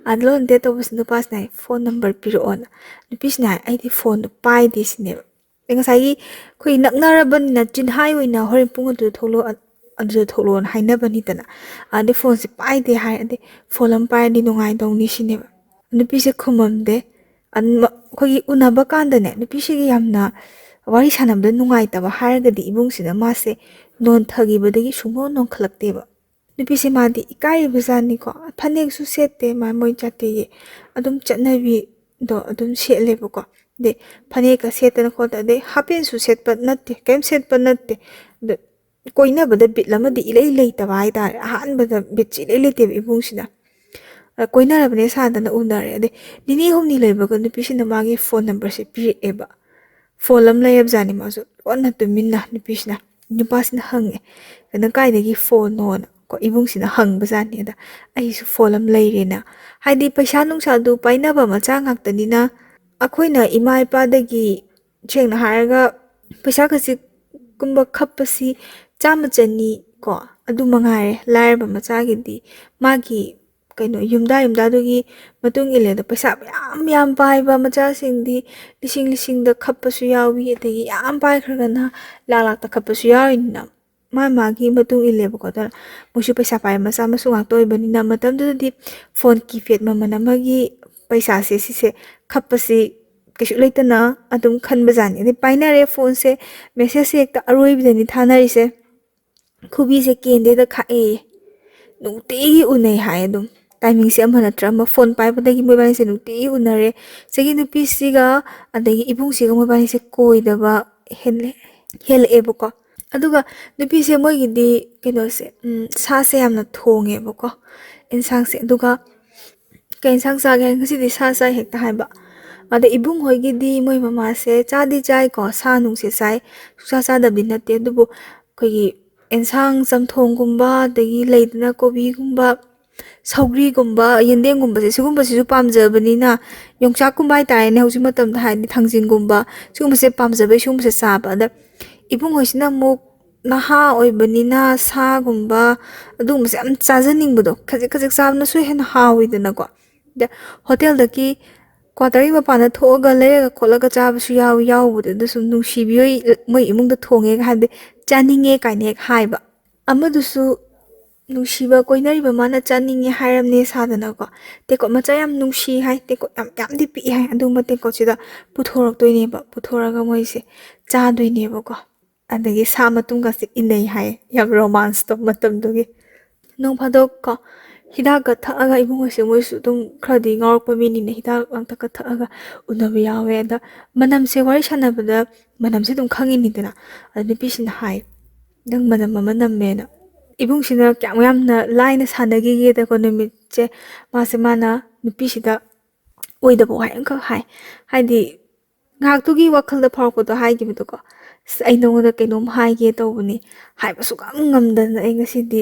ꯑꯗ ꯂꯣꯟꯅ ꯗꯦꯠ ꯇꯧꯕꯁꯤ ꯅꯨꯄꯥꯁꯤꯅ ꯍꯥꯏ, "ꯐꯣꯟ ꯅꯝꯕꯔ ꯄꯤꯔꯛꯑꯣꯅ"꯫ ꯅꯨꯄꯤꯁꯤꯅ ꯍꯥꯏ, "ꯑꯩꯗꯤ ꯐꯣꯟꯗꯣ ꯄꯥꯏꯗꯦ" ꯁꯤꯅꯦꯕ꯫ ꯑꯗꯩ ꯉꯁꯥꯏꯒꯤ ꯑꯩꯈꯣꯏ ꯅꯛꯅꯔꯕꯅꯤꯅ ꯆꯤꯟꯍꯥꯏ ꯑꯣꯏꯅ "ꯍꯣꯔꯦꯟ ꯄꯨꯡ ꯑꯗꯨꯗ ꯊꯣꯛꯂꯛꯑꯣ, ꯑꯗꯨꯗ ꯊꯣꯛꯂꯛꯑꯣꯅ" ꯍꯥꯏꯅꯕꯅꯤꯗꯅ꯫ ꯑꯗꯩ ꯐꯣꯟꯁꯦ ꯄꯥꯏꯗꯦ ꯍꯥꯏ꯫ ꯑꯗꯩ ꯐꯣꯟ ꯑꯃ ꯄꯥꯏꯔꯗꯤ ꯅꯨꯡꯉꯥꯏꯗꯧꯅꯤ ꯁꯤꯅꯦꯕ꯫ ꯅꯨꯄꯤꯁꯦ ꯈꯨꯝꯃꯝꯗꯦ꯫ ꯑꯗꯨꯝ ꯑꯩꯈꯣꯏꯒꯤ ꯎꯅꯕ ꯀꯥꯟꯗꯅꯦ, ꯅꯨꯄꯤꯁꯤꯒꯤ ꯌꯥꯝꯅ ꯋꯥꯔꯤ ꯁꯥꯟꯅꯕꯗ ꯅꯨꯡꯉꯥꯏꯇꯕ ꯍꯥꯏꯔꯒꯗꯤ ꯏꯕꯨꯡꯁꯤꯗ ꯃꯥꯁꯦ ꯅꯣꯟꯊꯈꯤꯕꯗꯒꯤ ꯁꯨꯡꯅꯣꯟ ꯅꯣꯟꯈꯠꯂꯛꯇꯦꯕ꯫ ꯅꯨꯄꯤꯁꯦ ꯃꯥꯗꯤ ꯏꯀꯥꯏꯕꯖꯥꯠꯅꯤꯀꯣ꯫ ꯐꯅꯦꯛꯁꯨ ꯁꯦꯠꯇꯦ, ꯃꯥ ꯃꯣꯏ ꯖꯥꯇꯤꯒꯤ ꯑꯗꯨꯝ ꯆꯠꯅꯕꯤꯗꯣ ꯑꯗꯨꯝ ꯁꯦꯠꯂꯦꯕꯀꯣ꯫ ꯑꯗꯩ ꯐꯅꯦꯛꯀ ꯁꯦꯠꯇꯅ ꯈꯣꯠꯇꯅ, ꯑꯗꯩ ꯍꯥꯄꯦꯟꯁꯨ ꯁꯦꯠꯄ ꯅꯠꯇꯦ, ꯀꯔꯤꯝ ꯁꯦꯠꯄ ꯅꯠꯇꯦ꯫ ꯑꯗ ꯀꯣꯏꯅꯕꯗ ꯕꯤꯠ ꯑꯃꯗꯤ ꯏꯂꯩ ꯂꯩꯇꯕ ꯍꯥꯏꯇꯥꯔꯦ꯫ ꯑꯍꯥꯟꯕꯗ ꯕꯤꯠꯁꯤ ꯏꯂꯩ ꯂꯩꯇꯦꯕ ꯏꯕꯨꯡꯁꯤꯅ꯫ ꯑ, ꯀꯣꯏꯅꯔꯕꯅꯦ ꯁꯥꯗꯅ ꯎꯅꯔꯦ꯫ ꯑꯗꯩ ꯅꯤꯅꯤ ꯍꯨꯝꯅꯤ ꯂꯩꯕꯒ ꯅꯨꯄꯤꯁꯤꯅ ꯃꯥꯒꯤ ꯐꯣꯟ ꯅꯝꯕꯔꯁꯦ ꯄꯤꯔꯛꯑꯦꯕ꯫ ꯐꯣꯟ ꯑꯃ ꯂꯩꯔꯕꯖꯥꯠꯅꯤ ꯃꯥꯁꯨ ꯂꯣꯟꯅ ꯇꯨꯃꯤꯟꯅ꯫ ꯅꯨꯄꯤꯁꯤꯅ, ꯅꯨꯄꯥꯁꯤꯅ ꯍꯪꯉꯦ, "ꯀꯩꯅꯣ, ꯀꯥꯏꯗꯒꯤ ꯐꯣꯟꯅꯣꯅ?" ꯀꯣ, ꯏꯕꯨꯡꯁꯤꯅ ꯍꯪꯕꯖꯥꯠꯅꯤ꯫ ꯑꯗ ꯑꯩꯁꯨ ꯐꯣꯟ ꯑꯃ ꯂꯩꯔꯦꯅ꯫ ꯍꯥꯏꯗꯤ ꯄꯩꯁꯥ ꯅꯨꯡꯁꯥꯗꯨ ꯄꯥꯏꯅꯕ ꯃꯆꯥ ꯉꯥꯛꯇꯅꯤꯅ, ꯑꯩꯈꯣꯏꯅ ꯏꯃꯥ ꯏꯄꯥꯗꯒꯤ, ꯁꯦꯡꯅ ꯍꯥꯏꯔꯒ, ꯄꯩꯁꯥ ꯈꯖꯤꯛꯀꯨꯝꯕ ꯈꯞꯄꯁꯤ ꯆꯥꯝꯃ ꯆꯅꯤ ꯀꯣ, ꯑꯗꯨ ꯃꯉꯥꯏꯔꯦ꯫ ꯂꯥꯏꯔꯕ ꯃꯆꯥꯒꯤꯗꯤ ꯃꯥꯒꯤ ꯀꯩꯅꯣ, ꯌꯨꯝꯗꯥ ꯌꯨꯝꯗꯥꯗꯨꯒꯤ ꯃꯇꯨꯡ ꯏꯜꯂꯦ꯫ ꯑꯗꯣ ꯄꯩꯁꯥ ꯃꯌꯥꯝ ꯌꯥꯝ ꯄꯥꯏꯕ ꯃꯆꯥꯁꯤꯡꯗꯤ ꯂꯤꯁꯤꯡ ꯂꯤꯁꯤꯡꯗ ꯈꯞꯄꯁꯨ ꯌꯥꯎꯏ, ꯑꯗꯒꯤ ꯌꯥꯝ ꯄꯥꯏꯈ꯭ꯔꯒꯅ ꯂꯥꯛ ꯂꯥꯛꯇ ꯈꯞꯄꯁꯨ ꯌꯥꯎꯔꯤꯅꯤꯅ꯫ ꯃꯥ ꯃꯥꯒꯤ ꯃꯇꯨꯡ ꯏꯜꯂꯦꯕꯀꯣ꯫ ꯑꯗꯨꯅ ꯃꯣꯏꯁꯨ ꯄꯩꯁꯥ ꯄꯥꯏꯕ ꯃꯆꯥ ꯃꯁꯨ ꯉꯥꯛꯇ ꯑꯣꯏꯕꯅꯤꯅ, ꯃꯇꯝꯗꯨꯗꯗꯤ ꯐꯣꯟ ꯀꯤꯄꯦꯗ ꯃꯃꯜ ꯑꯃꯒꯤ ꯄꯩꯁꯥꯁꯦ, ꯁꯤꯁꯦ ꯈꯞꯄꯁꯤ ꯀꯩꯁꯨ ꯂꯩꯇꯅ ꯑꯗꯨꯝ ꯈꯟꯕꯖꯥꯠꯅꯤ꯫ ꯑꯗꯩ ꯄꯥꯏꯅꯔꯦ ꯐꯣꯟꯁꯦ, ꯃꯦꯁꯦꯖꯁꯦ ꯍꯦꯛꯇ ꯑꯔꯣꯏꯕꯤꯗꯅꯤ ꯊꯥꯅꯔꯤꯁꯦ꯫ ꯈꯨꯕꯤꯁꯦ ꯀꯦꯟꯗꯦꯗ ꯈꯥꯛꯑꯦ꯫ ꯅꯨꯡꯇꯤꯒꯤ ꯎꯅꯩ ꯍꯥꯏ ꯑꯗꯨꯝ꯫ ꯇꯥꯏꯃꯤꯡꯁꯦ ꯑꯃ ꯅꯠꯇ꯭ꯔ ꯑꯃ ꯐꯣꯟ ꯄꯥꯏꯕꯗꯒꯤ ꯃꯣꯏꯕꯥꯅꯤꯁꯦ ꯅꯨꯡꯇꯤꯒꯤ ꯎꯅꯔꯦ꯫ ꯁꯤꯒꯤ ꯅꯨꯄꯤꯁꯤꯒ ꯑꯗꯒꯤ ꯏꯕꯨꯡꯁꯤꯒ ꯃꯣꯏꯕꯥꯅꯤꯁꯦ ꯀꯣꯏꯗꯕ ꯍꯦꯜꯂꯦ-, ꯍꯦꯜꯂꯛꯑꯦꯕꯀꯣ꯫ ꯑꯗꯨꯒ ꯅꯨꯄꯤꯁꯦ ꯃꯣꯏꯒꯤꯗꯤ ꯀꯩꯅꯣꯁꯦ, ꯎꯝ, ꯁꯥꯁꯦ ꯌꯥꯝꯅ ꯊꯣꯡꯉꯦꯕꯀꯣ, ꯏꯟꯁꯥꯡꯁꯦ꯫ ꯑꯗꯨꯒ "ꯀꯩ ꯏꯟꯁꯥꯡ ꯆꯥꯒꯦ?" "ꯉꯁꯤꯗꯤ ꯁꯥ ꯆꯥꯏ" ꯍꯦꯛꯇ ꯍꯥꯏꯕ꯫ ꯑꯗ ꯏꯕꯨꯡ ꯍꯣꯏꯒꯤꯗꯤ ꯃꯣꯏ ꯃꯃꯥꯁꯦ ꯆꯥꯗꯤ ꯆꯥꯏꯀꯣ, ꯁꯥ ꯅꯨꯡꯁꯦ ꯆꯥꯏ, ꯁꯨꯡꯆꯥ ꯆꯥꯗꯕꯗꯤ ꯅꯠꯇꯦ꯫ ꯑꯗꯨꯕꯨ ꯑꯩꯈꯣꯏꯒꯤ ꯑꯦꯟꯁꯥꯡ, ꯆꯝꯊꯣꯡꯒꯨꯝꯕ, ꯑꯗꯒꯤ ꯂꯩꯗꯅ ꯀꯣꯕꯤꯒꯨꯝꯕ, ꯁꯧꯒ꯭ꯔꯤꯒꯨꯝꯕ, ꯌꯦꯟꯗꯦꯝꯒꯨꯝꯕꯁꯦ, ꯁꯤꯒꯨꯝꯕꯁꯤꯁꯨ ꯄꯥꯝꯖꯕꯅꯤꯅ, ꯌꯣꯡꯆꯥꯛꯀꯨꯝꯕ ꯍꯥꯏꯇꯥꯔꯦꯅꯦ, ꯍꯧꯖꯤꯛ ꯃꯇꯝꯗ ꯍꯥꯏꯔꯗꯤ ꯊꯥꯡꯖꯤꯡꯒꯨꯝꯕ, ꯁꯤꯒꯨꯝꯕꯁꯦ ꯄꯥꯝꯖꯕꯩ ꯁꯤꯒꯨꯝꯕꯁꯦ ꯆꯥꯕ꯫ ꯑꯗ ꯏꯕꯨꯡ ꯍꯣꯏꯁꯤꯅ ꯑꯃꯨꯛ ꯅꯍꯥ ꯑꯣꯏꯕꯅꯤꯅ ꯁꯥꯒꯨꯝꯕ ꯑꯗꯨꯒꯨꯝꯕꯁꯦ ꯌꯥꯝ ꯆꯥꯖꯅꯤꯡꯕꯗꯣ, ꯈꯖꯤꯛ ꯈꯖꯤꯛ ꯆꯥꯕꯅꯁꯨ ꯍꯦꯟꯅ ꯍꯥꯎꯋꯤꯗꯅꯀꯣ꯫ ꯑꯗ ꯍꯣꯇꯦꯜꯗꯒꯤ ꯀ꯭ꯋꯥꯇꯔꯒꯤ ꯃꯄꯥꯟꯗ ꯊꯣꯛꯑꯒ ꯂꯩꯔꯒ ꯈꯣꯠꯂꯒ ꯆꯥꯕꯁꯨ ꯌꯥꯎ-, ꯌꯥꯎꯕꯗꯣ, ꯑꯗꯨ ꯁꯨꯝ ꯅꯨꯡꯁꯤꯕꯤ ꯍꯣꯏ ꯃꯣꯏ ꯏꯃꯨꯡꯗ ꯊꯣꯡꯉꯦꯒ ꯍꯥꯏꯕꯗꯤ ꯆꯥꯅꯤꯡꯉꯦ ꯀꯥꯏꯅ ꯍꯦꯛ ꯍꯥꯏꯕ꯫ ꯑꯃꯗꯨꯁꯨ ꯅꯨꯡꯁꯤꯕ ꯀꯣꯏꯅꯔꯤꯕ ꯃꯥꯅ ꯆꯥꯅꯤꯡꯉꯦ ꯍꯥꯏꯔꯝꯅꯦ ꯁꯥꯗꯅꯀꯣ꯫ ꯇꯦꯡꯀꯣꯠ ꯃꯆꯥ ꯌꯥꯝ ꯅꯨꯡꯁꯤ ꯍꯥꯏ, ꯇꯦꯡꯀꯣꯠ ꯌꯥꯝ ꯌꯥꯝꯗꯤ ꯄꯤꯛꯏ ꯍꯥꯏ, ꯑꯗꯨꯒꯨꯝꯕ ꯇꯦꯡꯀꯣꯠꯁꯤꯗ ꯄꯨꯊꯣꯔꯛꯇꯣꯏꯅꯦꯕ, ꯄꯨꯊꯣꯔꯛꯑꯒ ꯃꯣꯏꯁꯦ ꯆꯥꯗꯣꯏꯅꯦꯕꯀꯣ꯫ ꯑꯗꯒꯤ ꯁꯥ ꯃꯇꯨꯝꯒꯁꯦ ꯏꯟꯅꯩ ꯍꯥꯏ, ꯌꯥꯝ ꯔꯣꯃꯥꯟꯁꯇꯣ ꯃꯇꯝꯗꯨꯒꯤ꯫ ꯅꯣꯡ ꯐꯥꯗꯣꯛ ꯀꯣ, ꯍꯤꯗꯥꯛꯀ ꯊꯛꯑꯒ ꯏꯕꯨꯡꯉꯣꯁꯦ, ꯃꯣꯏꯁꯨ ꯑꯗꯨꯝ ꯈꯔꯗꯤ ꯉꯥꯎꯔꯛꯄ ꯃꯤꯅꯤꯅ, ꯍꯤꯗꯥꯛ ꯂꯥꯡꯊꯛꯀ ꯊꯛꯑꯒ ꯎꯅꯕ ꯌꯥꯎꯋꯦ꯫ ꯑꯗ ꯃꯅꯝꯁꯦ, ꯋꯥꯔꯤ ꯁꯥꯟꯅꯕꯗ ꯃꯅꯝꯁꯦ ꯑꯗꯨꯝ ꯈꯪꯉꯤꯅꯤꯗꯅ꯫ ꯑꯗ ꯅꯨꯄꯤꯁꯤꯅ ꯍꯥꯏ, "ꯅꯪ ꯃꯅꯝ ꯑꯃ ꯅꯝꯃꯦꯅ"꯫ ꯏꯕꯨꯡꯁꯤꯅ ꯀꯌꯥꯝ ꯌꯥꯝꯅ ꯂꯥꯏꯅ ꯁꯥꯟꯅꯈꯤꯒꯦꯗꯀꯣ ꯅꯨꯃꯤꯠꯁꯦ, ꯃꯥꯁꯦ, ꯃꯥꯅ ꯅꯨꯄꯤꯁꯤꯗ ꯑꯣꯏꯗꯕ ꯋꯥꯍꯩ ꯑꯃꯈꯛ ꯍꯥꯏ꯫ ꯍꯥꯏꯗꯤ ꯉꯥꯏꯍꯥꯛꯇꯨꯒꯤ ꯋꯥꯈꯜꯗ ꯐꯥꯎꯔꯛꯄꯗꯣ ꯍꯥꯏꯈꯤꯕꯗꯣꯀꯣ, "ꯑꯁ, ꯑꯩ ꯅꯉꯣꯟꯗ ꯀꯩꯅꯣꯝ ꯍꯥꯏꯒꯦ ꯇꯧꯕꯅꯤ, ꯍꯥꯏꯕ ꯁꯨꯛꯉꯝ ꯉꯝꯗꯅ ꯑꯩ ꯉꯁꯤꯗꯤ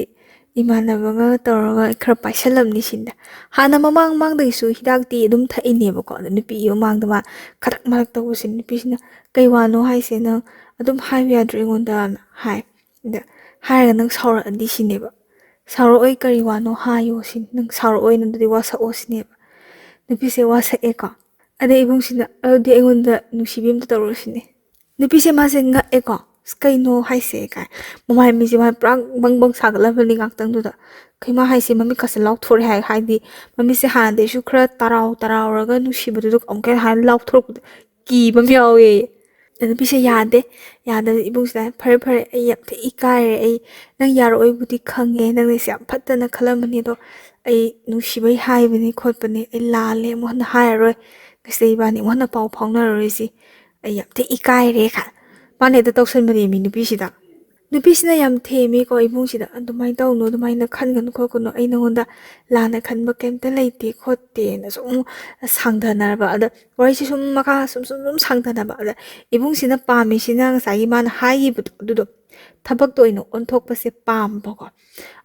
ꯏꯃꯥꯟꯅꯕꯒ ꯇꯧꯔꯒ ꯈꯔ ꯄꯥꯏꯁꯜꯂꯝꯅꯤ ꯁꯤꯅꯤꯗ꯫ ꯍꯥꯟꯅ ꯃꯃꯥꯡ ꯃꯃꯥꯡꯗꯒꯤꯁꯨ ꯍꯤꯗꯥꯛꯇꯤ ꯑꯗꯨꯝ ꯊꯛꯏꯅꯦꯕꯀꯣ꯫ ꯑꯗꯣ ꯅꯨꯄꯤꯒꯤ ꯃꯃꯥꯡꯗ ꯃꯥ ꯈꯗꯛ ꯃꯗꯛ ꯇꯧꯕꯁꯦ, ꯅꯨꯄꯤꯁꯤꯅ "ꯀꯩ ꯋꯥꯅꯣ ꯍꯥꯏꯁꯦ, ꯅꯪ ꯑꯗꯨꯝ ꯍꯥꯏꯕ ꯌꯥꯗ꯭ꯔꯣ ꯑꯩꯉꯣꯟꯗꯅ?" ꯍꯥꯏ꯫ ꯑꯗ ꯍꯥꯏꯔꯒ "ꯅꯪ ꯁꯥꯎꯔꯛꯑꯗꯤ" ꯁꯤꯅꯦꯕ꯫ "ꯁꯥꯎꯔꯛꯑꯣꯏ, ꯀꯔꯤ ꯋꯥꯅꯣ ꯍꯥꯏꯌꯣ" ꯁꯤꯅꯤ꯫ "ꯅꯪ ꯁꯥꯎꯔꯛꯑꯣꯏꯅ ꯑꯗꯨꯗꯤ ꯋꯥ ꯁꯛꯑꯣ" ꯁꯤꯅꯦꯕ꯫ ꯅꯨꯄꯤꯁꯦ ꯋꯥ ꯁꯛꯑꯦꯀꯣ꯫ ꯑꯗꯩ ꯏꯕꯨꯡꯁꯤꯅ "ꯑꯗꯨꯗꯤ ꯑꯩꯉꯣꯟꯗ ꯅꯨꯡꯁꯤꯕꯤ ꯑꯝꯇ ꯇꯧꯔꯣ" ꯁꯤꯅꯦ꯫ ꯅꯨꯄꯤꯁꯦ ꯃꯥꯁꯦ ꯉꯛꯑꯦꯀꯣ꯫ "ꯑꯁ, ꯀꯩꯅꯣ ꯍꯥꯏꯁꯦ?" ꯀꯥꯏ꯫ ꯃꯃꯥꯏ ꯃꯃꯤꯠꯁꯦ ꯃꯥ ꯄꯨꯔꯥ ꯕꯪ ꯕꯪ ꯁꯥꯒꯠꯂꯕꯅꯤ ꯉꯥꯛꯇꯪꯗꯨꯗ꯫ "ꯀꯩ ꯃꯥ ꯍꯥꯏꯁꯦ?" ꯃꯃꯤꯠ ꯀꯥꯁꯦ ꯂꯥꯎꯊꯣꯔꯛꯑꯦ ꯍꯥꯏ꯫ ꯍꯥꯏꯗꯤ ꯃꯃꯤꯠꯁꯦ ꯍꯥꯟꯅꯗꯩꯁꯨ ꯈꯔ ꯇꯔꯥꯎ ꯇꯔꯥꯎꯔꯒ ꯅꯨꯡꯁꯤꯕꯗꯨꯗ ꯑꯃꯨꯛꯀ ꯍꯦꯟꯅ ꯍꯥꯏꯅ ꯂꯥꯎꯊꯣꯔꯛꯄꯗꯣ ꯀꯤꯕ ꯑꯃ ꯌꯥꯎꯋꯦ꯫ ꯑꯗ ꯅꯨꯄꯤꯁꯦ ꯌꯥꯗꯦ꯫ ꯌꯥꯗꯕꯗ ꯏꯕꯨꯡꯁꯤꯅ "ꯐꯔꯦ, ꯐꯔꯦ, ꯑꯩ ꯌꯥꯝ ꯊꯤ ꯏꯀꯥꯏꯔꯦ꯫ ꯑꯩ ꯅꯪ ꯌꯥꯔꯛꯑꯣꯏꯕꯨꯗꯤ ꯈꯪꯉꯦ, ꯅꯪꯅ ꯑꯩꯁꯦ ꯌꯥꯝ ꯐꯠꯇꯅ ꯈꯜꯂꯝꯕꯅꯤ, ꯑꯗꯣ ꯑꯩ ꯅꯨꯡꯁꯤꯕꯩ ꯍꯥꯏꯕꯅꯤ ꯈꯣꯠꯄꯅꯤ, ꯑꯩ ꯂꯥꯜꯂꯦ, ꯑꯃꯨꯛ ꯍꯟꯅ ꯍꯥꯏꯔꯔꯣꯏ, ꯉꯁꯤꯗꯩ ꯏꯕꯥꯅꯤ ꯑꯃꯨꯛ ꯍꯟꯅ ꯄꯥꯎ ꯐꯥꯎꯅꯔꯔꯣꯏꯁꯤ, ꯑꯩ ꯌꯥꯝ ꯊꯤ ꯏꯀꯥꯏꯔꯦ" ꯀꯥꯏꯅ ꯃꯥꯅ ꯍꯦꯛꯇ ꯇꯧꯁꯟꯕꯅꯦꯃꯤ ꯅꯨꯄꯤꯁꯤꯗ꯫ ꯅꯨꯄꯤꯁꯤꯅ ꯌꯥꯝ ꯊꯦꯝꯃꯦꯀꯣ ꯏꯕꯨꯡꯁꯤꯗ, "ꯑꯗꯨꯃꯥꯏꯅ ꯇꯧꯅꯨ, ꯑꯗꯨꯃꯥꯏꯅ ꯈꯟꯒꯅꯨ ꯈꯣꯠꯀꯅꯨ, ꯑꯩ ꯅꯉꯣꯟꯗ ꯂꯥꯟꯅ ꯈꯟꯕ ꯀꯩꯝꯇ ꯂꯩꯇꯦ ꯈꯣꯠꯇꯦꯅ" ꯁꯨꯝ ꯁꯥꯡꯊꯅꯔꯕ꯫ ꯑꯗ ꯋꯥꯔꯤꯁꯦ ꯁꯨꯝ ꯃꯈꯥ ꯁꯨꯝ ꯁꯨꯝ ꯁꯨꯝ ꯁꯥꯡꯊꯅꯕ꯫ ꯑꯗ ꯏꯕꯨꯡꯁꯤꯅ ꯄꯥꯝꯃꯤꯁꯤꯅ ꯉꯁꯥꯏꯒꯤ ꯃꯥꯅ ꯍꯥꯏꯈꯤꯕꯗꯣ ꯑꯗꯨꯗꯣ, ꯊꯕꯛꯇ ꯑꯣꯏꯅ ꯑꯣꯟꯊꯣꯛꯄꯁꯦ ꯄꯥꯝꯕꯀꯣ꯫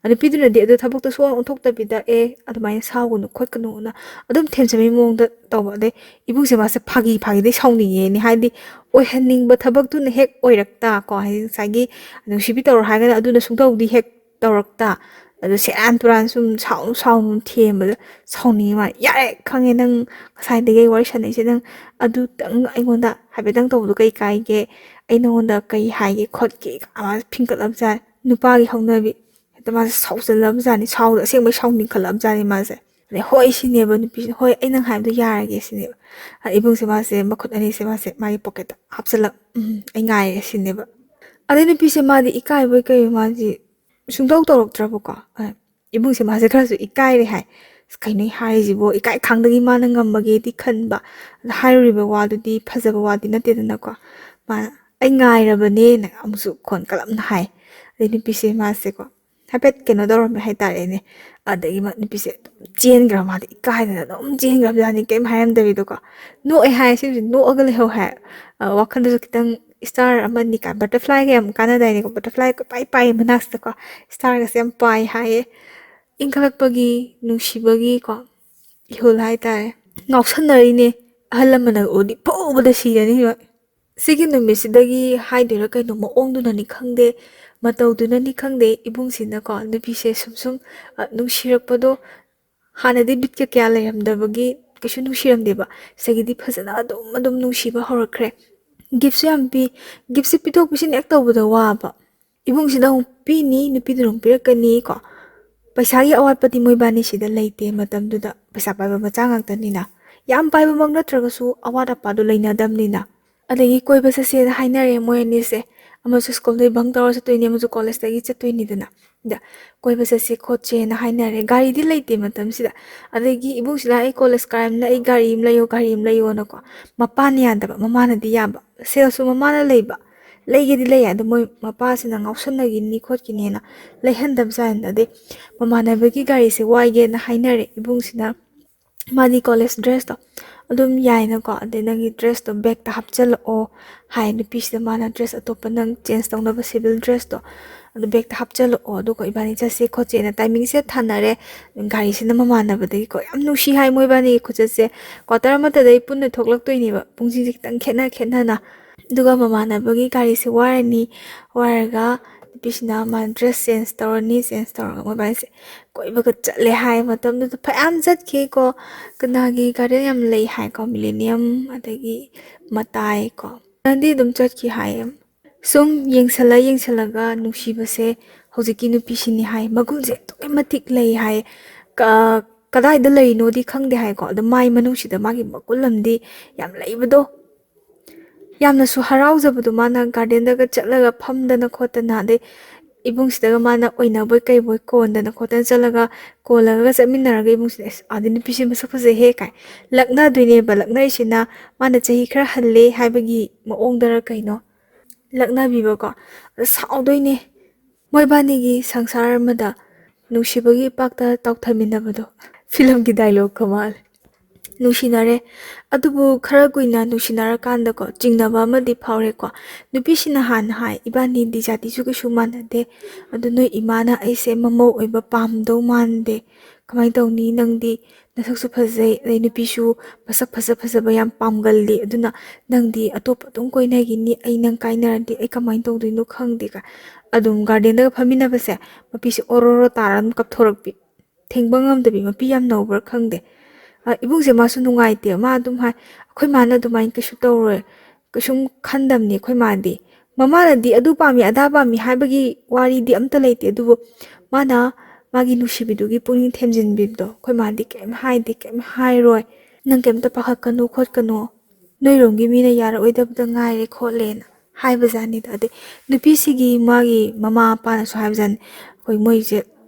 ꯑ, ꯅꯨꯄꯤꯗꯨꯅꯗꯤ ꯑꯗꯨ ꯊꯕꯛꯇꯣ ꯁꯨꯡꯑꯣꯟ ꯑꯣꯟꯊꯣꯛꯇꯕꯤꯗ "ꯑꯦ, ꯑꯗꯨꯃꯥꯏꯅ ꯁꯥꯎꯒꯅꯨ ꯈꯣꯠꯀꯅꯨꯅ" ꯑꯗꯨꯝ ꯊꯦꯝꯖꯟꯕꯒꯤ ꯃꯑꯣꯡꯗ ꯇꯧꯕ꯫ ꯑꯗꯩ ꯏꯕꯨꯡꯁꯦ ꯃꯥꯁꯦ ꯐꯥꯒꯤ ꯐꯥꯒꯤꯗꯩ ꯁꯥꯎꯅꯤꯡꯉꯦꯅꯦ꯫ ꯍꯥꯏꯗꯤ ꯑꯣꯏꯍꯟꯅꯤꯡꯕ ꯊꯕꯛꯇꯨꯅ ꯍꯦꯛ ꯑꯣꯏꯔꯛꯇ ꯀꯣ, ꯍꯥꯏꯗꯤ ꯉꯁꯥꯏꯒꯤ "ꯅꯨꯡꯁꯤꯕꯤ ꯇꯧꯔꯣ" ꯍꯥꯏꯔꯒꯅ ꯑꯗꯨꯅ ꯁꯨꯡꯇꯧꯗꯤ ꯍꯦꯛ ꯇꯧꯔꯛꯇ꯫ ꯑꯗꯨ ꯁꯦꯔꯥꯟ ꯇꯨꯔꯥꯟ ꯁꯨꯝ ꯁꯥꯎꯅꯨ ꯁꯥꯎꯅꯨ ꯊꯦꯝꯕꯗ ꯁꯥꯎꯅꯤꯡꯉꯦ ꯃꯥ꯫ "ꯌꯥꯔꯦ, ꯈꯪꯉꯦ ꯅꯪ ꯉꯁꯥꯏꯗꯒꯤ ꯑꯩ ꯋꯥꯔꯤ ꯁꯥꯟꯅꯩꯁꯦ, ꯅꯪ ꯑꯗꯨꯇꯪ ꯑꯩꯉꯣꯟꯗ ꯍꯥꯏꯐꯦꯠꯇꯪ ꯇꯧꯕꯗꯣ ꯀꯩ ꯀꯥꯏꯒꯦ? ꯑꯩ ꯅꯉꯣꯟꯗ ꯀꯩ ꯍꯥꯏꯒꯦ ꯈꯣꯠꯀꯦ?" ꯃꯥ ꯐꯤꯡꯀꯠꯂꯕꯖꯥꯠꯅꯤ꯫ ꯅꯨꯄꯥꯒꯤ ꯍꯧꯅꯕꯤ꯫ ꯍꯦꯛꯇ ꯃꯥꯁꯦ ꯁꯥꯎꯖꯜꯂꯕꯖꯥꯠꯅꯤ, ꯁꯥꯎꯗ ꯑꯁꯦꯡꯕꯩ ꯁꯥꯎꯅꯤꯡꯈꯠꯂꯕꯖꯥꯠꯅꯤ ꯃꯥꯁꯦ꯫ ꯑꯗꯩ "ꯍꯣꯏ" ꯁꯤꯅꯦꯕ ꯅꯨꯄꯤꯁꯤꯅ, "ꯍꯣꯏ, ꯑꯩ ꯅꯪ ꯍꯥꯏꯕꯗꯣ ꯌꯥꯔꯒꯦ" ꯁꯤꯅꯦꯕ꯫ ꯑ, ꯏꯕꯨꯡꯁꯦ ꯃꯥꯁꯦ ꯃꯈꯨꯠ ꯑꯅꯤꯁꯦ ꯃꯥꯁꯦ ꯃꯥꯒꯤ ꯄꯣꯀꯦꯠꯇ ꯍꯥꯞꯆꯜꯂ, "ꯎꯝ, ꯑꯩ ꯉꯥꯏꯔꯦ" ꯁꯤꯅꯦꯕ꯫ ꯑꯗꯩ ꯅꯨꯄꯤꯁꯦ ꯃꯥꯗꯤ ꯏꯀꯥꯏꯕꯣꯏ ꯀꯩꯕꯣꯏ ꯃꯥꯁꯦ ꯁꯨꯡꯇꯧ ꯇꯧꯔꯛꯇ꯭ꯔꯕꯀꯣ꯫ ꯑ, ꯏꯕꯨꯡꯁꯦ ꯃꯥꯁꯦ ꯈꯔꯁꯨ ꯏꯀꯥꯏꯔꯦ ꯍꯥꯏ꯫ "ꯑꯁ, ꯀꯩꯅꯣ ꯑꯩ ꯍꯥꯏꯔꯤꯁꯤꯕꯣ?" ꯏꯀꯥꯏ ꯈꯪꯗꯒꯤ ꯃꯥꯅ ꯉꯝꯃꯒꯦꯗꯤ ꯈꯟꯕ꯫ ꯑꯗ ꯍꯥꯏꯔꯨꯔꯤꯕ ꯋꯥꯗꯨꯗꯤ ꯐꯖꯕ ꯋꯥꯗꯤ ꯅꯠꯇꯦꯗꯅꯀꯣ꯫ ꯃꯥꯅ "ꯑꯩ ꯉꯥꯏꯔꯕꯅꯦꯅ" ꯑꯃꯨꯛꯁꯨ ꯈꯣꯟ ꯀꯜꯂꯞꯅ ꯍꯥꯏ꯫ ꯑꯗꯩ ꯅꯨꯄꯤꯁꯦ ꯃꯥꯁꯦꯀꯣ ꯍꯥꯏꯐꯦꯠ ꯀꯩꯅꯣ ꯇꯧꯔꯝꯃꯦ ꯍꯥꯏꯇꯥꯔꯦꯅꯦ꯫ ꯑꯗꯒꯤ ꯃꯥ, ꯅꯨꯄꯤꯁꯦ ꯑꯗꯨꯝ ꯆꯦꯟꯈ꯭ꯔꯕ, ꯃꯥꯗꯤ ꯏꯀꯥꯏꯗꯅ ꯑꯗꯨꯝ ꯆꯦꯟꯈ꯭ꯔꯕꯖꯥꯠꯅꯤ, ꯀꯩꯝ ꯍꯥꯏꯔꯝꯗꯕꯤꯗꯀꯣ꯫ ꯅꯣꯛꯑꯦ ꯍꯥꯏ, ꯁꯤꯕꯨꯗꯤ ꯅꯣꯛꯑꯒ ꯂꯩꯍꯧ ꯍꯥꯏ꯫ ꯑ, ꯋꯥꯈꯜꯗꯁꯨ ꯈꯤꯇꯪ ꯏꯁꯇꯥꯔ ꯑꯃꯅꯤ ꯀꯥꯏ, ꯕꯇꯔꯐ꯭ꯂꯥꯏꯒ ꯌꯥꯝ ꯀꯥꯟꯅꯗꯥꯏꯅꯦꯀꯣ, ꯕꯇꯔꯐ꯭ꯂꯥꯏ ꯀꯣꯏꯄꯥꯏ ꯄꯥꯏ ꯃꯅꯥꯛꯁꯤꯗꯀꯣ, ꯏꯁꯇꯥꯔꯒꯁꯦ ꯌꯥꯝ ꯄꯥꯏ ꯍꯥꯏꯌꯦ꯫ ꯏꯪꯈꯠꯂꯛꯄꯒꯤ ꯅꯨꯡꯁꯤꯕꯒꯤꯀꯣ ꯏꯍꯨꯜ ꯍꯥꯏꯇꯥꯔꯦ꯫ ꯉꯥꯎꯁꯟꯅꯔꯤꯅꯦ, ꯑꯍꯜ ꯂꯃꯟꯅ ꯎꯔꯗꯤ ꯐꯨꯕꯗ ꯁꯤꯔꯅꯤ ꯃꯣꯏ꯫ ꯁꯤꯒꯤ ꯅꯨꯃꯤꯠꯁꯤꯗꯒꯤ ꯍꯥꯏꯗꯣꯏꯔꯥ ꯀꯩꯅꯣ, ꯃꯑꯣꯡꯗꯨꯅꯅꯤ ꯈꯪꯗꯦ, ꯃꯇꯧꯗꯨꯅꯅꯤ ꯈꯪꯗꯦ, ꯏꯕꯨꯡꯁꯤꯅꯀꯣ ꯅꯨꯄꯤꯁꯦ ꯁꯨꯝ ꯁꯨꯝ, ꯑ, ꯅꯨꯡꯁꯤꯔꯛꯄꯗꯣ ꯍꯥꯟꯅꯗꯤ ꯕꯤꯠꯀ ꯀꯌꯥ ꯂꯩꯔꯝꯗꯕꯒꯤ ꯀꯩꯁꯨ ꯅꯨꯡꯁꯤꯔꯝꯗꯦꯕ, ꯁꯤꯗꯒꯤꯗꯤ ꯐꯖꯅ ꯑꯗꯨꯝ ꯑꯗꯨꯝ ꯅꯨꯡꯁꯤꯕ ꯍꯧꯔꯛꯈ꯭ꯔꯦ꯫ ꯒꯤꯐꯁꯨ ꯌꯥꯝ ꯄꯤ꯫ ꯒꯤꯐꯁꯦ ꯄꯤꯊꯣꯛ ꯄꯤꯁꯤꯟ ꯍꯦꯛ ꯇꯧꯕꯗ ꯋꯥꯕ꯫ ꯏꯕꯨꯡꯁꯤꯗ ꯑꯃꯨꯛ ꯄꯤꯅꯤ, ꯅꯨꯄꯤꯗꯨꯅ ꯑꯃꯨꯛ ꯄꯤꯔꯛꯀꯅꯤ ꯀꯣ꯫ ꯄꯩꯁꯥꯒꯤ ꯑꯋꯥꯠꯄꯗꯤ ꯃꯣꯏꯕꯥꯅꯤ ꯁꯤꯗ ꯂꯩꯇꯦ, ꯃꯇꯝꯗꯨꯗ ꯄꯩꯁꯥ ꯄꯥꯏꯕ ꯃꯆꯥ ꯉꯥꯛꯇꯅꯤꯅ꯫ ꯌꯥꯝ ꯄꯥꯏꯕꯃꯛ ꯅꯠꯇ꯭ꯔꯒꯁꯨ ꯑꯋꯥꯠ ꯑꯄꯥꯗꯣ ꯂꯩꯅꯗꯕꯅꯤꯅ꯫ ꯑꯗꯒꯤ ꯀꯣꯏꯕ ꯆꯠꯁꯦꯅ ꯍꯥꯏꯅꯔꯦ ꯃꯣꯏ ꯑꯅꯤꯁꯦ꯫ ꯑꯃꯁꯨ ꯁ꯭ꯀꯨꯜꯗꯩ ꯕꯪ ꯇꯧꯔ ꯆꯠꯇꯣꯏꯅꯤ, ꯑꯃꯁꯨ ꯀꯣꯂꯦꯖꯇꯒꯤ ꯆꯠꯇꯣꯏꯅꯤꯗꯅ꯫ ꯑꯗ ꯀꯣꯏꯕ ꯆꯠꯁꯦ ꯈꯣꯠꯁꯦꯅ ꯍꯥꯏꯅꯔꯦ꯫ ꯒꯥꯔꯤꯗꯤ ꯂꯩꯇꯦ ꯃꯇꯝꯁꯤꯗ꯫ ꯑꯗꯒꯤ ꯏꯕꯨꯡꯁꯤꯅ "ꯑꯩ ꯀꯣꯂꯦꯖ ꯀꯥꯔꯝꯅ ꯑꯩ ꯒꯥꯔꯤ ꯑꯃ ꯂꯩꯌꯣ, ꯒꯥꯔꯤ ꯑꯃ ꯂꯩꯌꯣꯅꯀꯣ"꯫ ꯃꯄꯥꯅ ꯌꯥꯗꯕ, ꯃꯃꯥꯅꯗꯤ ꯌꯥꯕ꯫ ꯁꯦꯜꯁꯨ ꯃꯃꯥꯅ ꯂꯩꯕ꯫ ꯂꯩꯒꯦꯗꯤ ꯂꯩ, ꯑꯗꯣ ꯃꯣꯏ ꯃꯄꯥꯁꯤꯅ ꯉꯥꯎꯁꯟꯅꯈꯤꯅꯤ ꯈꯣꯠꯈꯤꯅꯤꯅ ꯂꯩꯍꯟꯗꯕꯖꯥꯠꯅꯤꯗ꯫ ꯑꯗꯩ ꯃꯃꯥꯟꯅꯕꯒꯤ ꯒꯥꯔꯤꯁꯦ ꯋꯥꯏꯒꯦꯅ ꯍꯥꯏꯅꯔꯦ ꯏꯕꯨꯡꯁꯤꯅ꯫ ꯃꯥꯗꯤ ꯀꯣꯂꯦꯖ ꯗ꯭ꯔꯦꯁꯇꯣ ꯑꯗꯨꯝ ꯌꯥꯏꯅꯀꯣ꯫ "ꯑꯗꯩ ꯅꯪꯒꯤ ꯗ꯭ꯔꯦꯁꯇꯣ ꯕꯦꯛꯇ ꯍꯥꯞꯆꯜꯂꯛꯑꯣ" ꯍꯥꯏ ꯅꯨꯄꯤꯁꯤꯗ꯫ ꯃꯥꯅ ꯗ꯭ꯔꯦꯁ ꯑꯇꯣꯞꯄ, ꯅꯪ ꯆꯦꯟꯖ ꯇꯧꯅꯕ ꯁꯤꯚꯤꯜ ꯗ꯭ꯔꯦꯁꯇꯣ ꯑꯗꯨ ꯕꯦꯛꯇ ꯍꯥꯞꯆꯜꯂꯛꯑꯣ, ꯑꯗꯨꯒ ꯏꯕꯥꯅꯤ ꯆꯠꯁꯦ ꯈꯣꯠꯁꯦꯅ ꯇꯥꯏꯃꯤꯡꯁꯦ ꯊꯥꯅꯔꯦ꯫ ꯒꯥꯔꯤꯁꯤꯅ ꯃꯃꯥꯟꯅꯕꯗꯒꯤꯀꯣ ꯌꯥꯝ ꯅꯨꯡꯁꯤ ꯍꯥꯏ ꯃꯣꯏꯕꯥꯅꯤꯒꯤ ꯈꯨꯆꯠꯁꯦ꯫ ꯀ꯭ꯋꯥꯇꯔ ꯑꯃꯠꯇꯗꯩ ꯄꯨꯟꯅ ꯊꯣꯛꯂꯛꯇꯣꯏꯅꯦꯕ, ꯄꯨꯡꯁꯤꯡꯁꯦ ꯈꯤꯇꯪ ꯈꯦꯠꯅ ꯈꯦꯠꯅꯅ꯫ ꯑꯗꯨꯒ ꯃꯃꯥꯟꯅꯕꯒꯤ ꯒꯥꯔꯤꯁꯦ ꯋꯥꯏꯔꯅꯤ, ꯋꯥꯏꯔꯒ ꯅꯨꯄꯤꯁꯤꯅ ꯃꯥ ꯗ꯭ꯔꯦꯁ ꯆꯦꯟꯖ ꯇꯧꯔꯅꯤ, ꯆꯦꯟꯖ ꯇꯧꯔꯒ ꯃꯣꯏꯕꯥꯅꯤꯁꯦ ꯀꯣꯏꯕꯒ ꯆꯠꯂꯦ ꯍꯥꯏ꯫ ꯃꯇꯝꯗꯨꯗ ꯐꯅꯌꯥꯝ ꯆꯠꯈꯤꯀꯣ꯫ ꯀꯅꯥꯒꯤ ꯒꯥꯔꯗꯦꯟ ꯌꯥꯝ ꯂꯩ ꯍꯥꯏꯀꯣ, ꯃꯤꯂꯦꯅꯤꯌꯝ, ꯑꯗꯒꯤ ꯃꯇꯥꯏ ꯀꯣ꯫ ꯅꯪꯗꯤ ꯑꯗꯨꯝ ꯆꯠꯈꯤ ꯍꯥꯏꯌꯦ꯫ ꯁꯨꯝ ꯌꯦꯡꯁꯜꯂ ꯌꯦꯡꯁꯜꯂꯒ ꯅꯨꯡꯁꯤꯕꯁꯦ ꯍꯧꯖꯤꯛꯀꯤ ꯅꯨꯄꯤꯁꯤꯅꯤ ꯍꯥꯏ, ꯃꯒꯨꯟꯁꯦ ꯑꯗꯨꯛꯀꯤ ꯃꯇꯤꯛ ꯂꯩ ꯍꯥꯏ꯫ ꯀ-, ꯀꯗꯥꯏꯗ ꯂꯩꯔꯤꯅꯣꯗꯤ ꯈꯪꯗꯦ ꯍꯥꯏꯀꯣ, ꯑꯗꯣ ꯃꯥꯏ ꯃꯅꯨꯡꯁꯤꯗ ꯃꯥꯒꯤ ꯃꯒꯨꯟ ꯑꯃꯗꯤ ꯌꯥꯝ ꯂꯩꯕꯗꯣ꯫ ꯌꯥꯝꯅꯁꯨ ꯍꯔꯥꯎꯖꯕꯗꯣ, ꯃꯥꯅ ꯒꯥꯔꯗꯦꯟꯗꯒ ꯆꯠꯂꯒ ꯐꯝꯗꯅ ꯈꯣꯠꯇꯅ, ꯑꯗꯩ ꯏꯕꯨꯡꯁꯤꯗꯒ ꯃꯥꯅ ꯑꯣꯏꯅꯕꯣꯏ ꯀꯩꯕꯣꯏ ꯀꯣꯟꯗꯅ ꯈꯣꯠꯇꯅ ꯆꯠꯂꯒ, ꯀꯣꯜꯂꯒ ꯆꯠꯃꯤꯟꯅꯔꯒ ꯏꯕꯨꯡꯁꯤꯗ, "ꯑꯁ, ꯑꯥꯗꯤ ꯅꯨꯄꯤꯁꯦ ꯃꯁꯛ ꯐꯖꯩꯍꯦ" ꯀꯥꯏ ꯂꯛꯅꯗꯣꯏꯅꯦꯕ꯫ ꯂꯛꯅꯔꯤꯁꯤꯅ ꯃꯥꯅ ꯆꯍꯤ ꯈꯔ ꯍꯜꯂꯦ ꯍꯥꯏꯕꯒꯤ ꯃꯑꯣꯡꯗꯔ ꯀꯩꯅꯣ ꯂꯛꯅꯕꯤꯕꯀꯣ꯫ ꯑꯗ ꯁꯥꯎꯗꯣꯏꯅꯦ꯫ ꯃꯣꯏꯕꯥꯅꯤꯒꯤ ꯁꯪꯁꯥꯔ ꯑꯃꯗ ꯅꯨꯡꯁꯤꯕꯒꯤ ꯏꯄꯥꯛꯇ ꯇꯥꯎꯊꯃꯤꯟꯅꯕꯗꯣ꯫ ꯐꯤꯂꯝꯒꯤ ꯗꯥꯏꯂꯣꯛꯀ ꯃꯥꯜꯂꯦ꯫ ꯅꯨꯡꯁꯤꯅꯔꯦ꯫ ꯑꯗꯨꯕꯨ ꯈꯔ ꯀꯨꯏꯅ ꯅꯨꯡꯁꯤꯅꯔꯀꯥꯟꯗꯀꯣ, ꯆꯤꯡꯅꯕ ꯑꯃꯗꯤ ꯐꯥꯎꯔꯦꯀꯣ꯫ ꯅꯨꯄꯤꯁꯤꯅ ꯍꯥꯟꯅ ꯍꯥꯏ, "ꯏꯕꯥꯅꯤꯗꯤ ꯖꯥꯇꯤꯁꯨ ꯀꯩꯁꯨ ꯃꯥꯟꯅꯗꯦ, ꯑꯗꯨ ꯅꯣꯏ ꯏꯃꯥꯅ ꯑꯩꯁꯦ ꯃꯃꯧ ꯑꯣꯏꯕ ꯄꯥꯝꯗꯧ ꯃꯥꯟꯗꯦ꯫ ꯀꯃꯥꯏꯅ ꯇꯧꯅꯤ? ꯅꯪꯗꯤ ꯅꯁꯛꯁꯨ ꯐꯖꯩ, ꯑꯗꯩ ꯅꯨꯄꯤꯁꯨ ꯃꯁꯛ ꯐꯖ ꯐꯖꯕ ꯌꯥꯝ ꯄꯥꯝꯒꯜꯂꯤ, ꯑꯗꯨꯅ ꯅꯪꯗꯤ ꯑꯇꯣꯞꯄ ꯑꯗꯨꯝ ꯀꯣꯏꯅꯈꯤꯅꯤ, ꯑꯩ ꯅꯪ ꯀꯥꯏꯅꯔꯗꯤ ꯑꯩ ꯀꯃꯥꯏꯅ ꯇꯧꯗꯣꯏꯅꯣ ꯈꯪꯗꯦ" ꯀꯥꯏ꯫ ꯑꯗꯨꯝ ꯒꯥꯔꯗꯦꯟꯗꯒ ꯐꯝꯃꯤꯟꯅꯕꯁꯦ, ꯃꯄꯤꯁꯦ ꯑꯣꯔꯣꯔꯣ ꯇꯥꯔ ꯑꯗꯨꯝ ꯀꯞꯊꯣꯔꯛꯄꯤ꯫ ꯊꯦꯡꯕ ꯉꯝꯗꯕꯤ, ꯃꯄꯤ ꯌꯥꯝ ꯅꯧꯕ꯭ꯔꯥ ꯈꯪꯗꯦ꯫ ꯑ, ꯏꯕꯨꯡꯁꯦ ꯃꯥꯁꯨ ꯅꯨꯡꯉꯥꯏꯇꯦ꯫ ꯃꯥ ꯑꯗꯨꯝ ꯍꯥꯏ, "ꯑꯩꯈꯣꯏ ꯃꯥꯅ ꯑꯗꯨꯃꯥꯏꯅ ꯀꯩꯁꯨ ꯇꯧꯔꯣꯏ, ꯀꯩꯁꯨꯝ ꯈꯟꯗꯕꯅꯤ ꯑꯩꯈꯣꯏ ꯃꯥꯗꯤ꯫ ꯃꯃꯥꯅꯗꯤ ꯑꯗꯨ ꯄꯥꯝꯃꯤ, ꯑꯗꯥ ꯄꯥꯝꯃꯤ ꯍꯥꯏꯕꯒꯤ ꯋꯥꯔꯤꯗꯤ ꯑꯝꯇ ꯂꯩꯇꯦ, ꯑꯗꯨꯕꯨ ꯃꯥꯅ ꯃꯥꯒꯤ ꯅꯨꯡꯁꯤꯕꯤꯗꯨꯒꯤ ꯄꯨꯛꯅꯤꯡ ꯊꯦꯝꯖꯤꯟꯕꯤꯕꯗꯣ ꯑꯩꯈꯣꯏ ꯃꯥꯗꯤ ꯀꯩꯝ ꯍꯥꯏꯗꯦ, ꯀꯩꯝ ꯍꯥꯏꯔꯣꯏ꯫ ꯅꯪ ꯀꯩꯝꯇ ꯄꯥꯈꯠꯀꯅꯨ ꯈꯣꯠꯀꯅꯨ, ꯅꯣꯏꯔꯣꯝꯒꯤ ꯃꯤꯅ ꯌꯥꯔꯛꯑꯣꯏꯗꯕꯗ ꯉꯥꯏꯔꯦ" ꯈꯣꯠꯂꯦꯅ ꯍꯥꯏꯕꯖꯥꯠꯅꯤꯗ꯫ ꯑꯗꯩ ꯅꯨꯄꯤꯁꯤꯒꯤ ꯃꯥꯒꯤ ꯃꯃꯥ ꯃꯄꯥꯅꯁꯨ ꯍꯥꯏꯕꯖꯥꯠꯅꯤ, ꯑꯩꯈꯣꯏ ꯃꯣꯏꯁꯦ,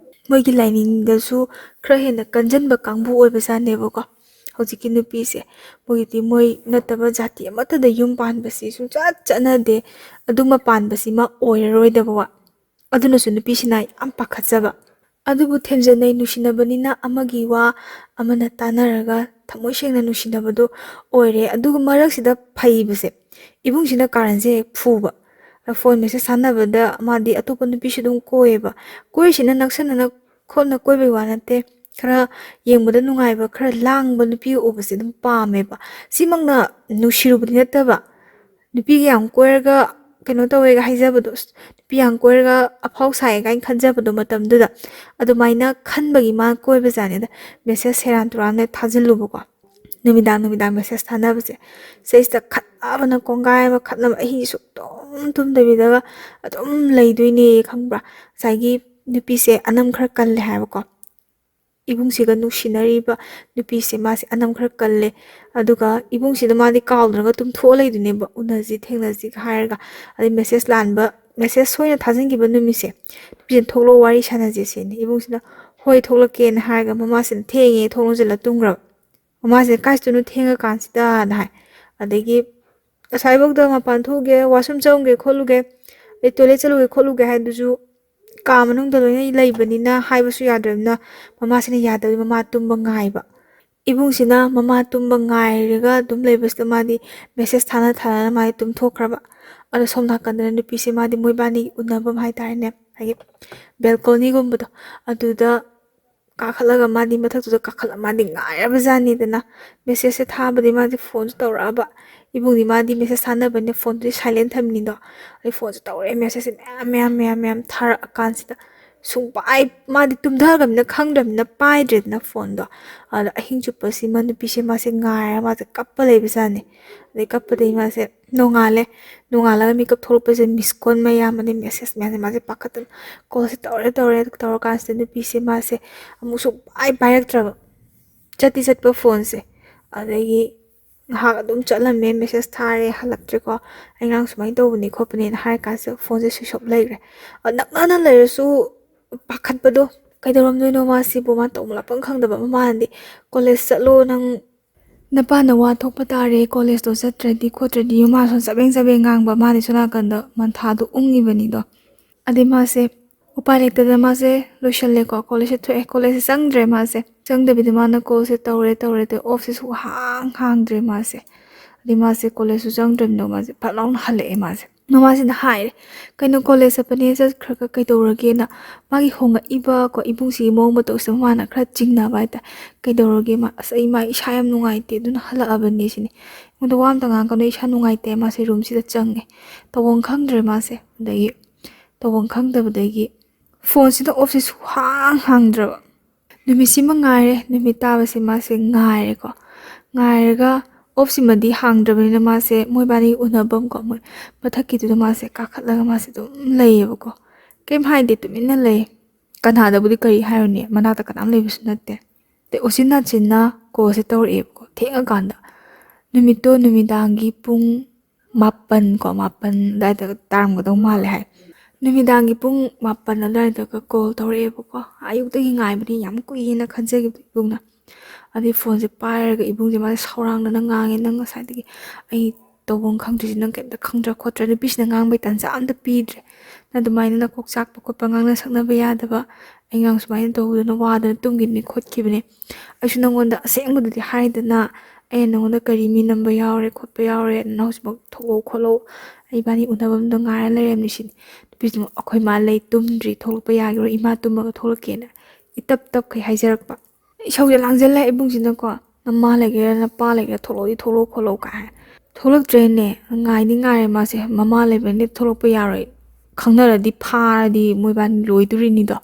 ꯃꯣꯏꯒꯤ ꯂꯥꯏꯅꯤꯡꯗꯁꯨ ꯈꯔ ꯍꯦꯟꯅ ꯀꯟꯖꯟꯕ ꯀꯥꯡꯕꯨ ꯑꯣꯏꯕꯖꯥꯠꯅꯦꯕꯀꯣ꯫ ꯍꯧꯖꯤꯛꯀꯤ ꯅꯨꯄꯤꯁꯦ, ꯃꯣꯏꯒꯤꯗꯤ ꯃꯣꯏ ꯅꯠꯇꯕ ꯖꯥꯇꯤ ꯑꯃꯠꯇꯗ ꯌꯨꯝ ꯄꯥꯟꯕꯁꯤ ꯁꯨꯡꯆꯠ ꯆꯠꯅꯗꯦ, ꯑꯗꯨꯃ ꯄꯥꯟꯕꯁꯤꯃ ꯑꯣꯏꯔꯔꯣꯏꯗꯕ ꯋꯥ꯫ ꯑꯗꯨꯅꯁꯨ ꯅꯨꯄꯤꯁꯤꯅ ꯌꯥꯝ ꯄꯥꯈꯠꯆꯕ꯫ ꯑꯗꯨꯕꯨ ꯊꯦꯝꯖꯟꯅꯩ, ꯅꯨꯡꯁꯤꯅꯕꯅꯤꯅ ꯑꯃꯒꯤ ꯋꯥ ꯑꯃꯅ ꯇꯥꯅꯔꯒ ꯊꯃꯣꯏ ꯁꯦꯡꯅ ꯅꯨꯡꯁꯤꯅꯕꯗꯣ ꯑꯣꯏꯔꯦ꯫ ꯑꯗꯨꯒ ꯃꯔꯛꯁꯤꯗ ꯐꯩꯕꯁꯦ, ꯏꯕꯨꯡꯁꯤꯅ ꯀꯥꯔꯟꯁꯦ ꯍꯦꯛ ꯐꯨꯕ꯫ ꯐꯣꯟ ꯃꯦꯁꯦꯖ ꯊꯥꯅꯕꯗ ꯃꯥꯗꯤ ꯑꯇꯣꯞꯄ ꯅꯨꯄꯤꯁꯨ ꯑꯗꯨꯝ ꯀꯣꯏꯌꯦꯕ꯫ ꯀꯣꯏꯔꯤꯁꯤꯅ ꯅꯛꯁꯟꯅꯅ ꯈꯣꯠꯅ ꯀꯣꯏꯕꯩ ꯋꯥ ꯅꯠꯇꯦ, ꯈꯔ ꯌꯦꯡꯕꯗ ꯅꯨꯡꯉꯥꯏꯕ, ꯈꯔ ꯂꯥꯡꯕ ꯅꯨꯄꯤ ꯎꯕꯁꯦ ꯑꯗꯨꯝ ꯄꯥꯝꯃꯦꯕ꯫ ꯁꯤꯃꯛꯅ ꯅꯨꯡꯁꯤꯔꯨꯕꯗꯤ ꯅꯠꯇꯕ, ꯅꯨꯄꯤꯒ ꯌꯥꯝ ꯀꯣꯏꯔꯒ ꯀꯩꯅꯣ ꯇꯧꯋꯦꯒ ꯍꯥꯏꯖꯕꯗꯣ, ꯑꯁ, ꯅꯨꯄꯤ ꯌꯥꯝ ꯀꯣꯏꯔꯒ ꯑꯐꯥꯎ ꯁꯥꯏ ꯀꯥꯏꯅ ꯈꯟꯖꯕꯗꯣ ꯃꯇꯝꯗꯨꯗ, ꯑꯗꯨꯃꯥꯏꯅ ꯈꯟꯕꯒꯤ ꯃꯥ ꯀꯣꯏꯕꯖꯥꯠꯅꯤꯗ꯫ ꯃꯦꯁꯦꯖ ꯁꯦꯔꯥꯟ ꯇꯨꯔꯥꯟꯅ ꯊꯥꯖꯤꯜꯂꯨꯕꯀꯣ, ꯅꯨꯃꯤꯗꯥꯡ ꯅꯨꯃꯤꯗꯥꯡ ꯃꯦꯁꯦꯖ ꯊꯥꯅꯕꯁꯦ꯫ ꯁꯤꯗꯩꯁꯤꯗ ꯈꯠꯅꯕꯅ ꯀꯣꯡꯒꯥꯏ ꯑꯃ ꯈꯠꯅꯕ, ꯑꯍꯤꯡ ꯁꯨꯛꯇꯨꯝ ꯇꯨꯝꯗꯕꯤꯗꯒ ꯑꯗꯨꯝ ꯂꯩꯗꯣꯏꯅꯦ, ꯈꯪꯕ꯭ꯔꯥ? ꯉꯁꯥꯏꯒꯤ ꯅꯨꯄꯤꯁꯦ ꯑꯅꯝ ꯈꯔ ꯀꯜꯂꯦ ꯍꯥꯏꯕꯀꯣ꯫ ꯏꯕꯨꯡꯁꯤꯒ ꯅꯨꯡꯁꯤꯅꯔꯤꯕ ꯅꯨꯄꯤꯁꯦ ꯃꯥꯁꯦ ꯑꯅꯝ ꯈꯔ ꯀꯜꯂꯦ꯫ ꯑꯗꯨꯒ ꯏꯕꯨꯡꯁꯤꯗ ꯃꯥꯗꯤ ꯀꯥꯎꯗ꯭ꯔꯒ ꯇꯨꯝꯊꯣꯛꯑ ꯂꯩꯗꯣꯏꯅꯦꯕ, "ꯎꯅꯁꯤ ꯊꯦꯡꯅꯁꯤꯒ" ꯍꯥꯏꯔꯒ꯫ ꯑꯗꯩ ꯃꯦꯁꯦꯖ ꯂꯥꯟꯕ, ꯃꯦꯁꯦꯖ ꯁꯣꯏꯅ ꯊꯥꯖꯤꯟꯈꯤꯕ ꯅꯨꯃꯤꯠꯁꯦ, "ꯅꯨꯄꯤꯁꯦ ꯊꯣꯛꯂꯛꯑꯣ, ꯋꯥꯔꯤ ꯁꯥꯟꯅꯁꯦ" ꯁꯤꯅꯤ꯫ ꯏꯕꯨꯡꯁꯤꯅ "ꯍꯣꯏ, ꯊꯣꯛꯂꯛꯀꯦꯅ" ꯍꯥꯏꯔꯒ ꯃꯃꯥꯁꯤꯅ ꯊꯦꯡꯉꯦ, ꯊꯣꯡ ꯂꯣꯟꯁꯤꯜꯂ ꯇꯨꯝꯈ꯭ꯔꯕ꯫ ꯃꯃꯥꯁꯤꯅ "ꯀꯥꯏ ꯆꯠꯇꯣꯏꯅꯣ ꯊꯦꯡꯉꯀꯥꯟꯁꯤꯗꯅ" ꯍꯥꯏ꯫ ꯑꯗꯒꯤ "ꯑꯁ꯭ꯋꯥꯏꯐꯥꯎꯗ ꯃꯄꯥꯟ ꯊꯣꯛꯎꯒꯦ, ꯋꯥꯁꯔꯨꯝ ꯆꯪꯉꯨꯒꯦ ꯈꯣꯠꯂꯨꯒꯦ, ꯑꯗꯩ ꯇꯣꯏꯂꯦꯠ ꯆꯠꯂꯨꯒꯦ ꯈꯣꯠꯂꯨꯒꯦ" ꯍꯥꯏꯗꯨꯁꯨ ꯀꯥ ꯃꯅꯨꯡꯗ ꯂꯣꯏꯅ ꯂꯩꯕꯅꯤꯅ ꯍꯥꯏꯕꯁꯨ ꯌꯥꯗ꯭ꯔꯕꯅꯤꯅ ꯃꯃꯥꯁꯤꯅ ꯌꯥꯗꯕꯒꯤ ꯃꯃꯥ ꯇꯨꯝꯕ ꯉꯥꯏꯕ꯫ ꯏꯕꯨꯡꯁꯤꯅ ꯃꯃꯥ ꯇꯨꯝꯕ ꯉꯥꯏꯔꯒ ꯑꯗꯨꯝ ꯂꯩꯕꯁꯤꯗ ꯃꯥꯗꯤ ꯃꯦꯁꯦꯖ ꯊꯥꯅ ꯊꯥꯅꯅ ꯃꯥꯗꯤ ꯇꯨꯝꯊꯣꯛꯈ꯭ꯔꯕ꯫ ꯑꯗꯣ ꯁꯣꯝ ꯅꯥꯀꯟꯗꯅ ꯅꯨꯄꯤꯁꯦ ꯃꯥꯗꯤ ꯃꯣꯏꯕꯥꯅꯤ ꯎꯅꯐꯝ ꯍꯥꯏꯇꯥꯔꯦꯅꯦ, ꯍꯥꯏꯗꯤ ꯕꯦꯜꯀꯣꯅꯤꯒꯨꯝꯕꯗꯣ, ꯑꯗꯨꯗ ꯀꯥꯈꯠꯂꯒ ꯃꯥꯗꯤ ꯃꯊꯛꯇꯨꯗ ꯀꯥꯈꯠꯂ ꯃꯥꯗꯤ ꯉꯥꯏꯔꯕꯖꯥꯠꯅꯤꯗꯅ꯫ ꯃꯦꯁꯦꯖꯁꯦ ꯊꯥꯕꯗꯤ ꯃꯥꯗꯤ ꯐꯣꯟꯁꯨ ꯇꯧꯔꯛꯑꯕ꯫ ꯏꯕꯨꯡꯗꯤ ꯃꯥꯗꯤ ꯃꯦꯁꯦꯖ ꯊꯥꯅꯕꯅꯤꯅ ꯐꯣꯟꯗꯨꯗꯤ ꯁꯥꯏꯂꯦꯟ ꯊꯝꯃꯤꯅꯤꯗꯣ꯫ ꯑꯗꯩ ꯐꯣꯟꯁꯦ ꯇꯧꯔꯛꯑꯦ, ꯃꯦꯁꯦꯖꯁꯦ ꯃꯌꯥꯝ ꯃꯌꯥꯝ ꯃꯌꯥꯝ ꯃꯌꯥꯝ ꯊꯥꯔꯛꯑꯀꯥꯟꯁꯤꯗ ꯁꯨꯡꯄꯥꯏ, ꯃꯥꯗꯤ ꯇꯨꯝꯊꯈ꯭ꯔꯕꯅꯤꯅ ꯈꯪꯗ꯭ꯔꯕꯅꯤꯅ ꯄꯥꯏꯗ꯭ꯔꯦꯗꯅ ꯐꯣꯟꯗꯣ꯫ ꯑꯗ ꯑꯍꯤꯡ ꯆꯨꯞꯄꯁꯤꯃ ꯅꯨꯄꯤꯁꯦ ꯃꯥꯁꯦ ꯉꯥꯏꯔꯒ ꯃꯥꯁꯦ ꯀꯞꯄ ꯂꯩꯕꯖꯥꯠꯅꯤ꯫ ꯑꯗꯩ ꯀꯞꯄꯗꯒꯤ ꯃꯥꯁꯦ ꯅꯣꯡꯉꯥꯜꯂꯦ꯫ ꯅꯣꯡꯉꯥꯜꯂꯒ ꯃꯤꯀꯞ ꯊꯣꯛꯂꯛꯄꯁꯦ ꯃꯤꯁ ꯀꯣꯜ ꯃꯌꯥꯝ ꯑꯗꯩ ꯃꯦꯁꯦꯖ ꯃꯌꯥꯝꯁꯦ ꯃꯥꯁꯦ ꯄꯥꯈꯠꯇꯅ ꯀꯣꯜꯁꯦ ꯇꯧꯔꯦ ꯇꯧꯔꯦ꯫ ꯇꯧꯔꯀꯥꯟꯁꯤꯗ ꯅꯨꯄꯤꯁꯦ ꯃꯥꯁꯦ ꯑꯃꯨꯛ ꯁꯨꯡꯄꯥꯏ ꯄꯥꯏꯔꯛꯇ꯭ꯔꯕ꯫ ꯆꯠꯇꯤ ꯆꯠꯄ ꯐꯣꯟꯁꯦ꯫ ꯑꯗꯒꯤ ꯉꯥꯏꯍꯥꯛ ꯑꯗꯨꯝ ꯆꯠꯂꯝꯃꯦ, ꯃꯦꯁꯦꯖ ꯊꯥꯔꯦ, ꯍꯜꯂꯛꯇ꯭ꯔꯦꯀꯣ꯫ "ꯑꯩ ꯉꯔꯥꯡ ꯁꯨꯃꯥꯏꯅ ꯇꯧꯕꯅꯤ ꯈꯣꯠꯄꯅꯦꯅ" ꯍꯥꯏꯔ ꯀꯥꯟꯁꯤꯗ ꯐꯣꯟꯁꯦ ꯁ꯭ꯋꯤꯆ ꯑꯣꯐ ꯂꯩꯈ꯭ꯔꯦ꯫ ꯑ, ꯅꯛꯅꯅ ꯂꯩꯔꯁꯨ ꯄꯥꯈꯠꯄꯗꯣ, ꯀꯩꯗꯧꯔꯝꯗꯣꯏꯅꯣ ꯃꯥꯁꯤꯕꯨ, ꯃꯥ ꯇꯧꯐꯝ ꯂꯥꯛꯐꯝ ꯈꯪꯗꯕ꯫ ꯃꯃꯥꯅꯗꯤ "ꯀꯣꯂꯦꯖ ꯆꯠꯂꯣ ꯅꯪ, ꯅꯄꯥꯅ ꯋꯥ ꯊꯣꯛꯄ ꯇꯥꯔꯦ, ꯀꯣꯂꯦꯖꯇꯣ ꯆꯠꯇ꯭ꯔꯗꯤ ꯈꯣꯠꯇ꯭ꯔꯗꯤ", ꯃꯥ ꯁꯣꯝ ꯆꯕꯦꯡ ꯆꯕꯦꯡ ꯉꯥꯡꯕ, ꯃꯥꯗꯤ ꯁꯣꯝ ꯅꯥꯀꯟꯗ ꯃꯟꯊꯥꯗꯣ ꯎꯪꯉꯤꯕꯅꯤꯗꯣ꯫ ꯑꯗꯩ ꯃꯥꯁꯦ ꯎꯄꯥꯏ ꯂꯩꯇꯗꯅ ꯃꯥꯁꯦ ꯂꯣꯏꯁꯜꯂꯦꯀꯣ, ꯀꯣꯂꯦꯖꯁꯦ ꯊꯣꯛꯑꯦ꯫ ꯀꯣꯂꯦꯖꯁꯦ ꯆꯪꯗ꯭ꯔꯦ ꯃꯥꯁꯦ꯫ ꯆꯪꯗꯕꯤꯗ ꯃꯥꯅ ꯀꯣꯜꯁꯦ ꯇꯧꯔꯦ ꯇꯧꯔꯦ ꯇꯧꯔꯦ, ꯑꯣꯐꯁꯦ ꯁꯨꯛꯍꯥꯡ ꯍꯥꯡꯗ꯭ꯔꯦ ꯃꯥꯁꯦ꯫ ꯑꯗꯩ ꯃꯥꯁꯦ ꯀꯣꯂꯦꯖꯁꯨ ꯆꯪꯗ꯭ꯔꯕꯅꯤꯅ ꯃꯥꯁꯦ ꯐꯠ ꯂꯥꯎꯅ ꯍꯜꯂꯛꯑꯦ ꯃꯥꯁꯦ꯫ ꯃꯃꯥꯁꯤꯅ ꯍꯥꯏꯔꯦ, "ꯀꯩꯅꯣ, ꯀꯣꯂꯦꯖ ꯆꯠꯄꯅꯦ ꯆꯠꯈ꯭ꯔꯒ ꯀꯩꯗꯧꯔꯒꯦꯅ?" ꯃꯥꯒꯤ ꯍꯣꯡꯉꯛꯏꯕ ꯀꯣ ꯏꯕꯨꯡꯁꯤꯒꯤ ꯃꯑꯣꯡ ꯃꯇꯧꯁꯤꯗ ꯃꯃꯥꯅ ꯈꯔ ꯆꯤꯡꯅꯕ ꯍꯥꯏꯇꯥꯔꯦ꯫ "ꯀꯩꯗꯧꯔꯒꯦ ꯃꯥ? ꯑꯁ, ꯑꯩ, ꯃꯥ ꯏꯁꯥ ꯌꯥꯝ ꯅꯨꯡꯉꯥꯏꯇꯦ ꯑꯗꯨꯅ ꯍꯜꯂꯛꯑꯕꯅꯦ" ꯁꯤꯅꯤ꯫ "ꯑꯩꯉꯣꯟꯗ ꯋꯥ ꯑꯝꯇ ꯉꯥꯡꯒꯅꯨ, ꯏꯁꯥ ꯅꯨꯡꯉꯥꯏꯇꯦ" ꯃꯥꯁꯦ ꯔꯨꯝꯁꯤꯗ ꯆꯪꯉꯦ꯫ ꯇꯧꯐꯝ ꯈꯪꯗ꯭ꯔꯦ ꯃꯥꯁꯦ꯫ ꯑꯗꯒꯤ ꯇꯧꯐꯝ ꯈꯪꯗꯕꯗꯒꯤ ꯐꯣꯟꯁꯤꯗ ꯑꯣꯐꯁꯦ ꯁꯨꯛꯍꯥꯡ ꯍꯥꯡꯗ꯭ꯔꯕ꯫ ꯅꯨꯃꯤꯠꯁꯤꯃ ꯉꯥꯏꯔꯦ, ꯅꯨꯃꯤꯠ ꯇꯥꯕꯁꯦ ꯃꯥꯁꯦ ꯉꯥꯏꯔꯦꯀꯣ꯫ ꯉꯥꯏꯔꯒ ꯑꯣꯐꯁꯤꯃꯗꯤ ꯍꯥꯡꯗ꯭ꯔꯕꯅꯤꯅ ꯃꯥꯁꯦ ꯃꯣꯏꯕꯥꯅꯤ ꯎꯅꯐꯝꯀꯣ, ꯃꯣꯏ ꯃꯊꯛꯀꯤꯗꯨꯗ ꯃꯥꯁꯦ ꯀꯥꯈꯠꯂꯒ ꯃꯥꯁꯦ ꯑꯗꯨꯝ ꯂꯩꯌꯦꯕꯀꯣ꯫ ꯀꯩꯝ ꯍꯥꯏꯗꯦ, ꯇꯨꯃꯤꯟꯅ ꯂꯩ꯫ ꯀꯅꯥꯗꯕꯨꯗꯤ ꯀꯔꯤ ꯍꯥꯏꯔꯨꯅꯤ, ꯃꯅꯥꯛꯇ ꯀꯅꯥꯝ ꯂꯩꯕꯁꯨ ꯅꯠꯇꯦ꯫ ꯑꯗꯩ ꯎꯆꯤꯟ ꯅꯥꯆꯤꯟꯅ ꯀꯣꯜꯁꯦ ꯇꯧꯔꯛꯑꯦꯕꯀꯣ, ꯊꯦꯡꯉꯀꯥꯟꯗ꯫ ꯅꯨꯃꯤꯠꯇꯣ ꯅꯨꯃꯤꯗꯥꯡꯒꯤ ꯄꯨꯡ ꯃꯥꯄꯟ ꯀꯣ, ꯃꯥꯄꯟ ꯑꯗꯨꯋꯥꯏꯗ ꯇꯥꯔꯝꯒꯗꯧ ꯃꯥꯜꯂꯦ ꯍꯥꯏ꯫ ꯅꯨꯃꯤꯗꯥꯡꯒꯤ ꯄꯨꯡ ꯃꯥꯄꯟ ꯑꯗꯨꯋꯥꯏꯗꯒ ꯀꯣꯜ ꯇꯧꯔꯛꯑꯦꯕꯀꯣ꯫ ꯑꯌꯨꯛꯇꯒꯤ ꯉꯥꯏꯕꯅꯤ, ꯌꯥꯝ ꯀꯨꯏꯅ ꯈꯟꯖꯈꯤꯕꯗꯣ ꯏꯕꯨꯡꯅ꯫ ꯑꯗꯩ ꯐꯣꯟꯁꯦ ꯄꯥꯏꯔꯒ ꯏꯕꯨꯡꯁꯦ ꯃꯥꯁꯦ ꯁꯥꯎꯔꯥꯡꯗꯅ ꯉꯥꯡꯉꯦ, "ꯅꯪ ꯉꯁꯥꯏꯗꯒꯤ ꯑꯩ ꯇꯧꯐꯝ ꯈꯪꯗ꯭ꯔꯤꯁꯦ ꯅꯪ ꯀꯩꯝꯇ ꯈꯪꯗ꯭ꯔꯥ ꯈꯣꯠꯇ꯭ꯔꯥ? ꯅꯨꯄꯤꯁꯤꯅ ꯉꯥꯡꯕꯩ ꯇꯥꯟꯖꯥ ꯑꯝꯇ ꯄꯤꯗ꯭ꯔꯦ꯫ ꯅꯪ ꯑꯗꯨꯃꯥꯏꯅ ꯅꯀꯣꯛ ꯆꯥꯛꯄ ꯈꯣꯠꯄ, ꯉꯥꯡꯅ ꯁꯛꯅꯕ ꯌꯥꯗꯕ, ꯑꯩꯉꯥꯡ ꯁꯨꯃꯥꯏꯅ ꯇꯧꯗꯅ ꯋꯥꯗꯅ ꯇꯨꯝꯈꯤꯕꯅꯤ ꯈꯣꯠꯈꯤꯕꯅꯤ꯫ ꯑꯩꯁꯨ ꯅꯪꯉꯣꯟꯗ ꯑꯁꯦꯡꯕꯗꯨꯗꯤ ꯍꯥꯏꯗꯅ, ꯑꯩꯅ ꯅꯪꯉꯣꯟꯗ ꯀꯔꯤ ꯃꯤ ꯅꯝꯕ ꯌꯥꯎꯔꯦ ꯈꯣꯠꯄ ꯌꯥꯎꯔꯦ, ꯅꯪ ꯍꯧꯖꯤꯛꯃꯛ ꯊꯣꯛꯂꯛꯑꯣ ꯈꯣꯠꯂꯛꯑꯣ, ꯏꯕꯥꯅꯤ ꯎꯅꯕꯝꯗ ꯉꯥꯏꯔ ꯂꯩꯔꯝꯅꯤ ꯁꯤꯅꯤ꯫ ꯅꯨꯄꯤꯁꯤꯅ, "ꯑꯩꯈꯣꯏ ꯃꯥ ꯂꯩ, ꯇꯨꯝꯗ꯭ꯔꯤ, ꯊꯣꯛꯂꯛꯄ ꯌꯥꯈꯤꯔꯣꯏ, ꯏꯃꯥ ꯇꯨꯝꯃꯒ ꯊꯣꯛꯂꯛꯀꯦꯅ" ꯏꯇꯞ ꯇꯞꯈꯩ ꯍꯥꯏꯖꯔꯛꯄ꯫ ꯏꯁꯧꯁꯦ ꯂꯥꯡꯁꯤꯜꯂꯦ ꯏꯕꯨꯡꯁꯤꯅꯀꯣ, "ꯅꯃꯥ ꯂꯩꯒꯦꯔꯥ ꯅꯄꯥ ꯂꯩꯒꯦꯔꯥ, ꯊꯣꯛꯂꯛꯑꯣꯗꯤ ꯊꯣꯛꯂꯛꯑꯣ ꯈꯣꯠꯂꯛꯑꯣ" ꯀꯥꯏ ꯍꯥꯏ꯫ ꯊꯣꯛꯂꯛꯇ꯭ꯔꯦꯅꯦ꯫ ꯉꯥꯏꯗꯤ ꯉꯥꯏꯔꯦ ꯃꯥꯁꯦ, ꯃꯃꯥ ꯂꯩꯕꯅꯤꯅ ꯊꯣꯛꯂꯛꯄ ꯌꯥꯔꯣꯏ, ꯈꯪꯅꯔꯗꯤ ꯐꯥꯔꯗꯤ ꯃꯣꯏꯕꯥꯅꯤ ꯂꯣꯏꯗꯣꯔꯤꯅꯤꯗꯣ꯫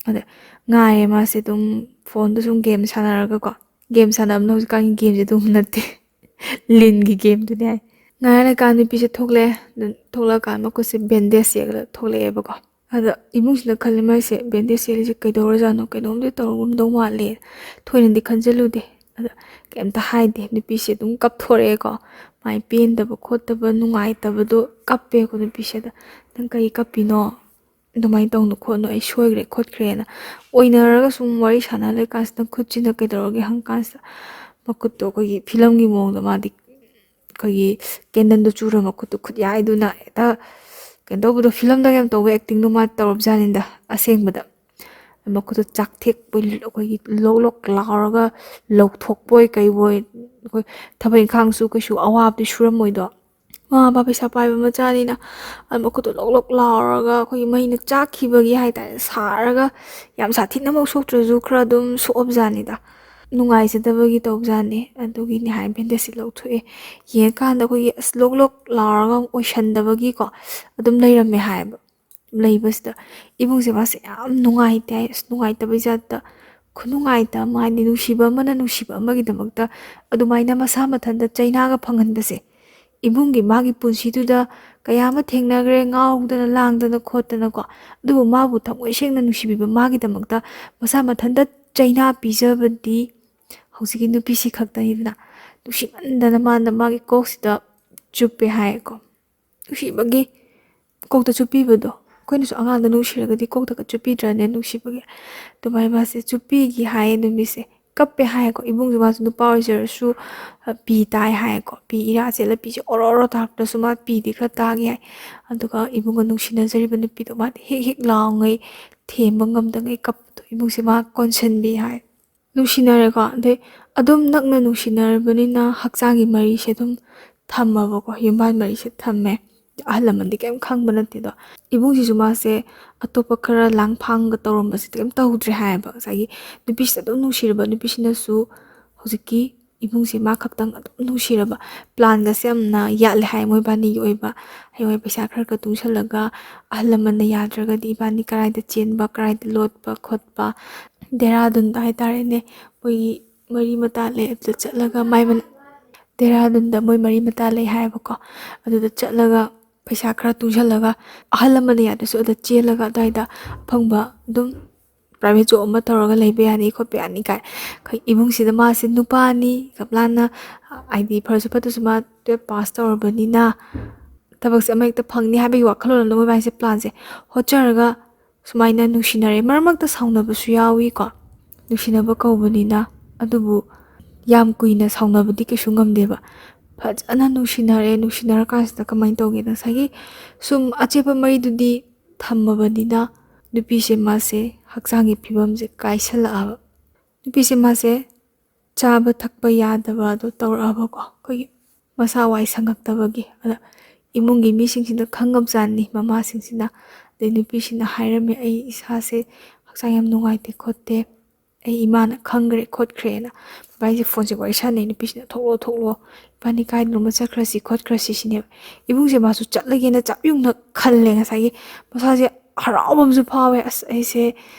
ꯑꯗ ꯉꯥꯏꯔꯦ ꯃꯥꯁꯦ ꯑꯗꯨꯝ, ꯐꯣꯟꯗ ꯁꯨꯝ ꯒꯦꯝ ꯁꯥꯟꯅꯔꯒꯀꯣ꯫ ꯒꯦꯝ ꯁꯥꯟꯅꯕꯅ ꯍꯧꯖꯤꯛꯀꯥꯟꯒꯤ ꯒꯦꯝꯁꯦ ꯑꯗꯨꯝ ꯅꯠꯇꯦ꯫ ꯂꯤꯟꯒꯤ ꯒꯦꯝꯗꯨꯅꯦ ꯍꯥꯏ꯫ ꯉꯥꯏꯔ ꯂꯩꯀꯥꯟꯗ ꯅꯨꯄꯤꯁꯦ ꯊꯣꯛꯂꯛꯑꯦ꯫ ꯑꯗꯨ ꯊꯣꯛꯂꯛꯑꯀꯥꯟꯗ ꯃꯈꯨꯠꯁꯦ ꯕꯦꯟꯗꯦꯖ ꯌꯦꯛꯂꯒ ꯊꯣꯛꯂꯛꯑꯦꯕꯀꯣ꯫ ꯑꯗ ꯏꯕꯨꯡꯁꯤꯅ ꯈꯜꯂꯦ, "ꯃꯥꯏꯁꯦ ꯕꯦꯟꯗꯦꯖ ꯌꯦꯛꯂꯤꯁꯦ ꯀꯩꯗꯧꯔꯖꯥꯠꯅꯣ? ꯀꯩꯅꯣꯝꯗꯤ ꯇꯧꯔꯒꯨꯝꯗꯧ ꯃꯥꯜꯂꯦ"꯫ ꯊꯣꯏꯅꯗꯤ ꯈꯟꯖꯤꯜꯂꯨꯗꯦ꯫ ꯑꯗ ꯀꯩꯝꯇ ꯍꯥꯏꯗꯦ꯫ ꯅꯨꯄꯤꯁꯦ ꯑꯗꯨꯝ ꯀꯞꯊꯣꯔꯛꯑꯦꯀꯣ꯫ ꯃꯥꯏ ꯄꯦꯟꯗꯕ ꯈꯣꯠꯇꯕ ꯅꯨꯡꯉꯥꯏꯇꯕꯗꯣ ꯀꯞꯄꯦꯀꯣ ꯅꯨꯄꯤꯁꯦ꯫ ꯑꯗ, "ꯅꯪ ꯀꯔꯤ ꯀꯞꯄꯤꯅꯣ? ꯑꯗꯨꯃꯥꯏꯅ ꯇꯧꯅꯨ ꯈꯣꯠꯅꯨ, ꯑꯩ ꯁꯣꯏꯈ꯭ꯔꯦ ꯈꯣꯠꯈ꯭ꯔꯦꯅ" ꯑꯣꯏꯅꯔꯒ ꯁꯨꯝ ꯋꯥꯔꯤ ꯁꯥꯟꯅ ꯂꯩꯀꯥꯟꯁꯤꯗ ꯈꯨꯠꯁꯤꯅ ꯀꯩꯗꯧꯔꯒꯦ ꯍꯪꯀꯥꯟꯁꯤꯗ ꯃꯈꯨꯠꯇꯣ ꯑꯩꯈꯣꯏꯒꯤ ꯐꯤꯂꯝꯒꯤ ꯃꯑꯣꯡꯗ ꯃꯥꯗꯤ ꯑꯩꯈꯣꯏꯒꯤ ꯀꯦꯟꯗꯜꯗꯣ ꯆꯨꯔ ꯃꯈꯨꯠꯇꯣ ꯈꯨꯠ ꯌꯥꯏꯗꯨꯅ ꯍꯦꯛꯇ ꯀꯩꯅꯣ ꯇꯧꯕꯗꯣ, ꯐꯤꯂꯝꯗ ꯌꯥꯝ ꯇꯧꯕ ꯑꯦꯛꯇꯤꯡꯗꯣ ꯃꯥ ꯇꯧꯔꯕꯖꯥꯠꯅꯤꯗ꯫ ꯑꯁꯦꯡꯕꯗ ꯃꯈꯨꯠꯇꯣ ꯆꯥꯛꯊꯦꯛꯄꯣꯏ, ꯑꯩꯈꯣꯏꯒꯤ ꯂꯣꯛ ꯂꯣꯛ ꯂꯥꯎꯔꯒ ꯂꯧꯊꯣꯛꯄꯣꯏ ꯀꯩꯕꯣꯏ, ꯑꯩꯈꯣꯏ ꯊꯕꯛ ꯏꯪꯈꯥꯡꯁꯨ ꯀꯩꯁꯨ ꯑꯋꯥꯕꯗꯤ ꯁꯨꯔꯝꯃꯣꯏꯗꯣ꯫ ꯃꯃꯥ ꯃꯄꯥ ꯄꯩꯁꯥ ꯄꯥꯏꯕ ꯃꯆꯥꯅꯤꯅ, ꯑꯗꯨ ꯃꯈꯨꯠꯇꯣ ꯂꯣꯛ ꯂꯣꯛ ꯂꯥꯎꯔꯒ ꯑꯩꯈꯣꯏꯒꯤ ꯃꯩꯅ ꯆꯥꯛꯈꯤꯕꯒꯤ ꯍꯥꯏꯇꯥꯔꯦ, ꯁꯥꯔꯒ ꯌꯥꯝ ꯁꯥꯊꯤꯅꯃꯛ ꯁꯣꯛꯇ꯭ꯔꯁꯨ ꯈꯔ ꯑꯗꯨꯝ ꯁꯣꯛꯑꯕꯖꯥꯠꯅꯤꯗ꯫ ꯅꯨꯡꯉꯥꯏꯖꯗꯕꯒꯤ ꯇꯧꯕꯖꯥꯠꯅꯤ꯫ ꯑꯗꯨꯒꯤꯅꯤ ꯍꯥꯏ ꯕꯦꯟꯗꯦꯖꯁꯤ ꯂꯧꯊꯣꯛꯑꯦ꯫ ꯌꯦꯡꯉꯀꯥꯟꯗ ꯑꯩꯈꯣꯏꯒꯤ ꯑꯁ ꯂꯣꯛ ꯂꯣꯛ ꯂꯥꯎꯔꯒ ꯑꯣꯏꯁꯟꯗꯕꯒꯤꯀꯣ ꯑꯗꯨꯝ ꯂꯩꯔꯝꯃꯦ ꯍꯥꯏꯌꯦꯕ꯫ ꯂꯩꯕꯁꯤꯗ ꯏꯕꯨꯡꯁꯦ ꯃꯥꯁꯦ ꯌꯥꯝ ꯅꯨꯡꯉꯥꯏꯇꯦ ꯍꯥꯏ꯫ ꯑꯁ ꯅꯨꯡꯉꯥꯏꯇꯕꯩ ꯖꯥꯠꯇ, ꯈꯨꯅꯨꯡꯉꯥꯏꯇ ꯑꯃ ꯍꯥꯏꯗꯤ, ꯅꯨꯡꯁꯤꯕ ꯑꯃꯅ ꯅꯨꯡꯁꯤꯕ ꯑꯃꯒꯤꯗꯃꯛꯇ ꯑꯗꯨꯃꯥꯏꯅ ꯃꯁꯥ ꯃꯊꯟꯇ ꯆꯩꯅꯥꯒ ꯐꯪꯍꯟꯕꯁꯦ꯫ ꯏꯕꯨꯡꯒꯤ ꯃꯥꯒꯤ ꯄꯨꯟꯁꯤꯗꯨꯗ ꯀꯌꯥ ꯑꯃ ꯊꯦꯡꯅꯈ꯭ꯔꯦ, ꯉꯥꯎꯗꯅ ꯂꯥꯡꯗꯅ ꯈꯣꯠꯇꯅꯀꯣ꯫ ꯑꯗꯨꯕꯨ ꯃꯥꯕꯨ ꯊꯃꯣꯏ ꯁꯦꯡꯅ ꯅꯨꯡꯁꯤꯕꯤꯕ ꯃꯥꯒꯤꯗꯃꯛꯇ ꯃꯁꯥ ꯃꯊꯟꯇ ꯆꯩꯅꯥ ꯄꯤꯖꯕꯗꯤ ꯍꯧꯖꯤꯛꯀꯤ ꯅꯨꯄꯤꯁꯤ ꯈꯛꯇꯅꯤꯗꯅ꯫ ꯅꯨꯡꯁꯤꯃꯟꯗꯅ ꯃꯥꯅ ꯃꯥꯒꯤ ꯀꯣꯛꯁꯤꯗ ꯆꯨꯞꯄꯦ ꯍꯥꯏꯌꯦꯀꯣ꯫ ꯅꯨꯡꯁꯤꯕꯒꯤ ꯀꯣꯛꯇ ꯆꯨꯞꯄꯤꯕꯗꯣ, ꯑꯩꯈꯣꯏꯅꯁꯨ ꯑꯉꯥꯡꯗ ꯅꯨꯡꯁꯤꯔꯒꯗꯤ ꯀꯣꯛꯇꯒ ꯆꯨꯞꯄꯤꯗ꯭ꯔꯅꯦ ꯅꯨꯡꯁꯤꯕꯒꯤ? ꯑꯗꯨꯃꯥꯏꯅ ꯃꯥꯁꯦ ꯆꯨꯞꯄꯤꯒꯦ ꯍꯥꯏꯌꯦ ꯅꯨꯃꯤꯠꯁꯦ꯫ ꯀꯞꯄꯦ ꯍꯥꯏꯌꯦꯀꯣ꯫ ꯏꯕꯨꯡꯁꯦ ꯃꯥꯁꯨ ꯅꯨꯄꯥ ꯑꯣꯏꯖꯔꯁꯨ, ꯑ, ꯄꯤ ꯇꯥꯏ ꯍꯥꯏꯌꯦꯀꯣ꯫ ꯄꯤ ꯏꯔꯥ ꯆꯦꯜꯂ ꯄꯤꯁꯦ ꯑꯣꯔꯣ ꯑꯣꯔꯣ ꯇꯥꯔꯛꯄꯗꯁꯨ ꯃꯥ ꯄꯤꯗꯤ ꯈꯔ ꯇꯥꯈꯤ ꯍꯥꯏ꯫ ꯑꯗꯨꯒ ꯏꯕꯨꯡꯒ ꯅꯨꯡꯁꯤꯅꯖꯔꯤꯕ ꯅꯨꯄꯤꯗꯣ ꯃꯥꯗꯤ ꯍꯤꯛ ꯍꯤꯛ ꯂꯥꯎꯉꯩ, ꯊꯦꯝꯕ ꯉꯝꯗꯉꯩ ꯀꯞꯄꯗꯣ ꯏꯕꯨꯡꯁꯦ ꯃꯥ ꯀꯣꯟꯁꯤꯟꯕꯤ ꯍꯥꯏ꯫ ꯅꯨꯡꯁꯤꯅꯔꯦꯀꯣ꯫ ꯑꯗꯩ ꯑꯗꯨꯝ ꯅꯛꯅ ꯅꯨꯡꯁꯤꯅꯔꯕꯅꯤꯅ ꯍꯛꯆꯥꯡꯒꯤ ꯃꯔꯤꯁꯦ ꯑꯗꯨꯝ ꯊꯝꯃꯕꯀꯣ, ꯌꯨꯝꯕꯥꯟ ꯃꯔꯤꯁꯦ ꯊꯝꯃꯦ꯫ ꯑꯍꯜ ꯂꯃꯟꯗꯤ ꯀꯩꯝ ꯈꯪꯕ ꯅꯠꯇꯦꯗꯣ꯫ ꯏꯕꯨꯡꯁꯤꯁꯨ ꯃꯥꯁꯦ ꯑꯇꯣꯞꯄ ꯈꯔ ꯂꯥꯡꯐꯥꯡꯒ ꯇꯧꯔꯝꯕꯁꯦ ꯀꯩꯝ ꯇꯧꯗ꯭ꯔꯦ ꯍꯥꯏꯌꯦꯕ꯫ ꯉꯁꯥꯏꯒꯤ ꯅꯨꯄꯤꯁꯤꯗ ꯑꯗꯨꯝ ꯅꯨꯡꯁꯤꯔꯕ ꯅꯨꯄꯤꯁꯤꯅꯁꯨ ꯍꯧꯖꯤꯛꯀꯤ ꯏꯕꯨꯡꯁꯦ ꯃꯥ ꯈꯛꯇꯪ ꯑꯗꯨꯝ ꯅꯨꯡꯁꯤꯔꯕ꯫ ꯄ꯭ꯂꯥꯟꯒꯁꯦ ꯌꯥꯝꯅ ꯌꯥꯠꯂꯦ ꯍꯥꯏ ꯃꯣꯏꯕꯥꯅꯤꯒꯤ ꯑꯣꯏꯕ꯫ ꯍꯌꯦꯡꯋꯥꯏ ꯄꯩꯁꯥ ꯈꯔ ꯈꯔ ꯇꯨꯡꯁꯜꯂꯒ ꯑꯍꯜ ꯂꯃꯟꯅ ꯌꯥꯗ꯭ꯔꯒꯗꯤ ꯏꯕꯥꯅꯤ ꯀꯔꯥꯏꯗ ꯆꯦꯟꯕ, ꯀꯔꯥꯏꯗ ꯂꯣꯠꯄ ꯈꯣꯠꯄ, ꯗꯦꯔꯥꯗꯨꯟꯗ ꯍꯥꯏꯇꯥꯔꯦꯅꯦ, ꯃꯣꯏꯒꯤ ꯃꯔꯤ ꯃꯇꯥ ꯂꯩ꯫ ꯑꯗꯨꯗ ꯆꯠꯂꯒ ꯃꯥꯏ ꯃꯟ-, ꯗꯦꯔꯥꯗꯨꯟꯗ ꯃꯣꯏ ꯃꯔꯤ ꯃꯇꯥ ꯂꯩ ꯍꯥꯏꯌꯦꯕꯀꯣ꯫ ꯑꯗꯨꯗ ꯆꯠꯂꯒ ꯄꯩꯁꯥ ꯈꯔ ꯇꯨꯡꯁꯜꯂꯒ, ꯑꯍꯜ ꯂꯃꯟꯅ ꯌꯥꯗ꯭ꯔꯁꯨ ꯑꯗ ꯆꯦꯜꯂꯒ ꯑꯗꯨꯋꯥꯏꯗ ꯑꯐꯪꯕ ꯑꯗꯨꯝ ꯄ꯭ꯔꯥꯏꯚꯦꯠ ꯖꯣꯕ ꯑꯃ ꯇꯧꯔꯒ ꯂꯩꯕ ꯌꯥꯅꯤ ꯈꯣꯠꯄ ꯌꯥꯅꯤ ꯀꯥꯏ꯫ ꯑꯩꯈꯣꯏ ꯏꯕꯨꯡꯁꯤꯗ ꯃꯥꯁꯦ ꯅꯨꯄꯥꯅꯤ, ꯀꯞꯂꯥꯅ, ꯍꯥꯏꯗꯤ ꯐꯔꯁꯨ ꯐꯠꯇ꯭ꯔꯁꯨ ꯃꯥ ꯇꯨꯌꯦꯜꯞ ꯄꯥꯁ ꯇꯧꯔꯕꯅꯤꯅ ꯊꯕꯛꯁꯦ ꯑꯃ ꯍꯦꯛꯇ ꯐꯪꯅꯤ ꯍꯥꯏꯕꯒꯤ ꯋꯥꯈꯜꯂꯣꯟ ꯑꯃꯗ ꯃꯣꯏꯕꯥꯅꯤꯁꯦ ꯄ꯭ꯂꯥꯟꯁꯦ ꯍꯣꯠꯆꯔꯒ ꯁꯨꯃꯥꯏꯅ ꯅꯨꯡꯁꯤꯅꯔꯦ꯫ ꯃꯔꯛ ꯃꯔꯛꯇ ꯁꯥꯎꯅꯕꯁꯨ ꯌꯥꯎꯏꯀꯣ, ꯅꯨꯡꯁꯤꯅꯕ ꯀꯧꯕꯅꯤꯅ꯫ ꯑꯗꯨꯕꯨ ꯌꯥꯝ ꯀꯨꯏꯅ ꯁꯥꯎꯅꯕꯗꯤ ꯀꯩꯁꯨ ꯉꯝꯗꯦꯕ꯫ ꯐꯖꯅ ꯅꯨꯡꯁꯤꯅꯔꯦ꯫ ꯅꯨꯡꯁꯤꯅꯔꯀꯥꯟꯁꯤꯗ ꯀꯃꯥꯏꯅ ꯇꯧꯒꯦꯗ, ꯉꯁꯥꯏꯒꯤ ꯁꯨꯝ ꯑꯆꯦꯠꯄ ꯃꯔꯤꯗꯨꯗꯤ ꯊꯝꯃꯕꯅꯤꯅ ꯅꯨꯄꯤꯁꯦ ꯃꯥꯁꯦ ꯍꯛꯆꯥꯡꯒꯤ ꯐꯤꯕꯝꯁꯦ ꯀꯥꯏꯁꯜꯂꯛꯑꯕ꯫ ꯅꯨꯄꯤꯁꯦ ꯃꯥꯁꯦ ꯆꯥꯕ ꯊꯛꯄ ꯌꯥꯗꯕ ꯑꯗꯨ ꯇꯧꯔꯛꯑꯕꯀꯣ, ꯑꯩꯈꯣꯏꯒꯤ ꯃꯁꯥ ꯋꯥꯏ ꯁꯪꯉꯛꯇꯕꯒꯤ꯫ ꯑꯗ ꯏꯃꯨꯡꯒꯤ ꯃꯤꯁꯤꯡꯁꯤꯅ ꯈꯪꯉꯕꯖꯥꯠꯅꯤ, ꯃꯃꯥꯁꯤꯡꯁꯤꯅ꯫ ꯑꯗꯩ ꯅꯨꯄꯤꯁꯤꯅ ꯍꯥꯏꯔꯝꯃꯦ, "ꯑꯩ ꯏꯁꯥꯁꯦ ꯍꯛꯆꯥꯡ ꯌꯥꯝ ꯅꯨꯡꯉꯥꯏꯇꯦ ꯈꯣꯠꯇꯦ, ꯑꯩ ꯏꯃꯥꯅ ꯈꯪꯈ꯭ꯔꯦ ꯈꯣꯠꯈ꯭ꯔꯦꯅ"꯫ ꯃꯕꯥꯏꯁꯦ ꯐꯣꯟꯁꯦ ꯋꯥꯔꯤ ꯁꯥꯟꯅꯩ꯫ ꯅꯨꯄꯤꯁꯤꯅ, "ꯊꯣꯛꯂꯛꯑꯣ, ꯊꯣꯛꯂꯛꯑꯣ, ꯏꯕꯥꯅꯤ ꯀꯥꯏꯗꯅꯣꯃ ꯆꯠꯈ꯭ꯔꯁꯤ ꯈꯣꯠꯈ꯭ꯔꯁꯤ" ꯁꯤꯅꯦꯕ꯫ ꯏꯕꯨꯡꯁꯦ ꯃꯥꯁꯨ ꯆꯠꯂꯒꯦꯅ ꯆꯞ ꯌꯨꯡꯅ ꯈꯜꯂꯦ꯫ ꯉꯁꯥꯏꯒꯤ ꯃꯁꯥꯁꯦ ꯍꯔꯥꯎꯕ ꯑꯃꯁꯨ ꯐꯥꯎꯋꯦ꯫ "ꯑꯁ, ꯑꯩꯁꯦ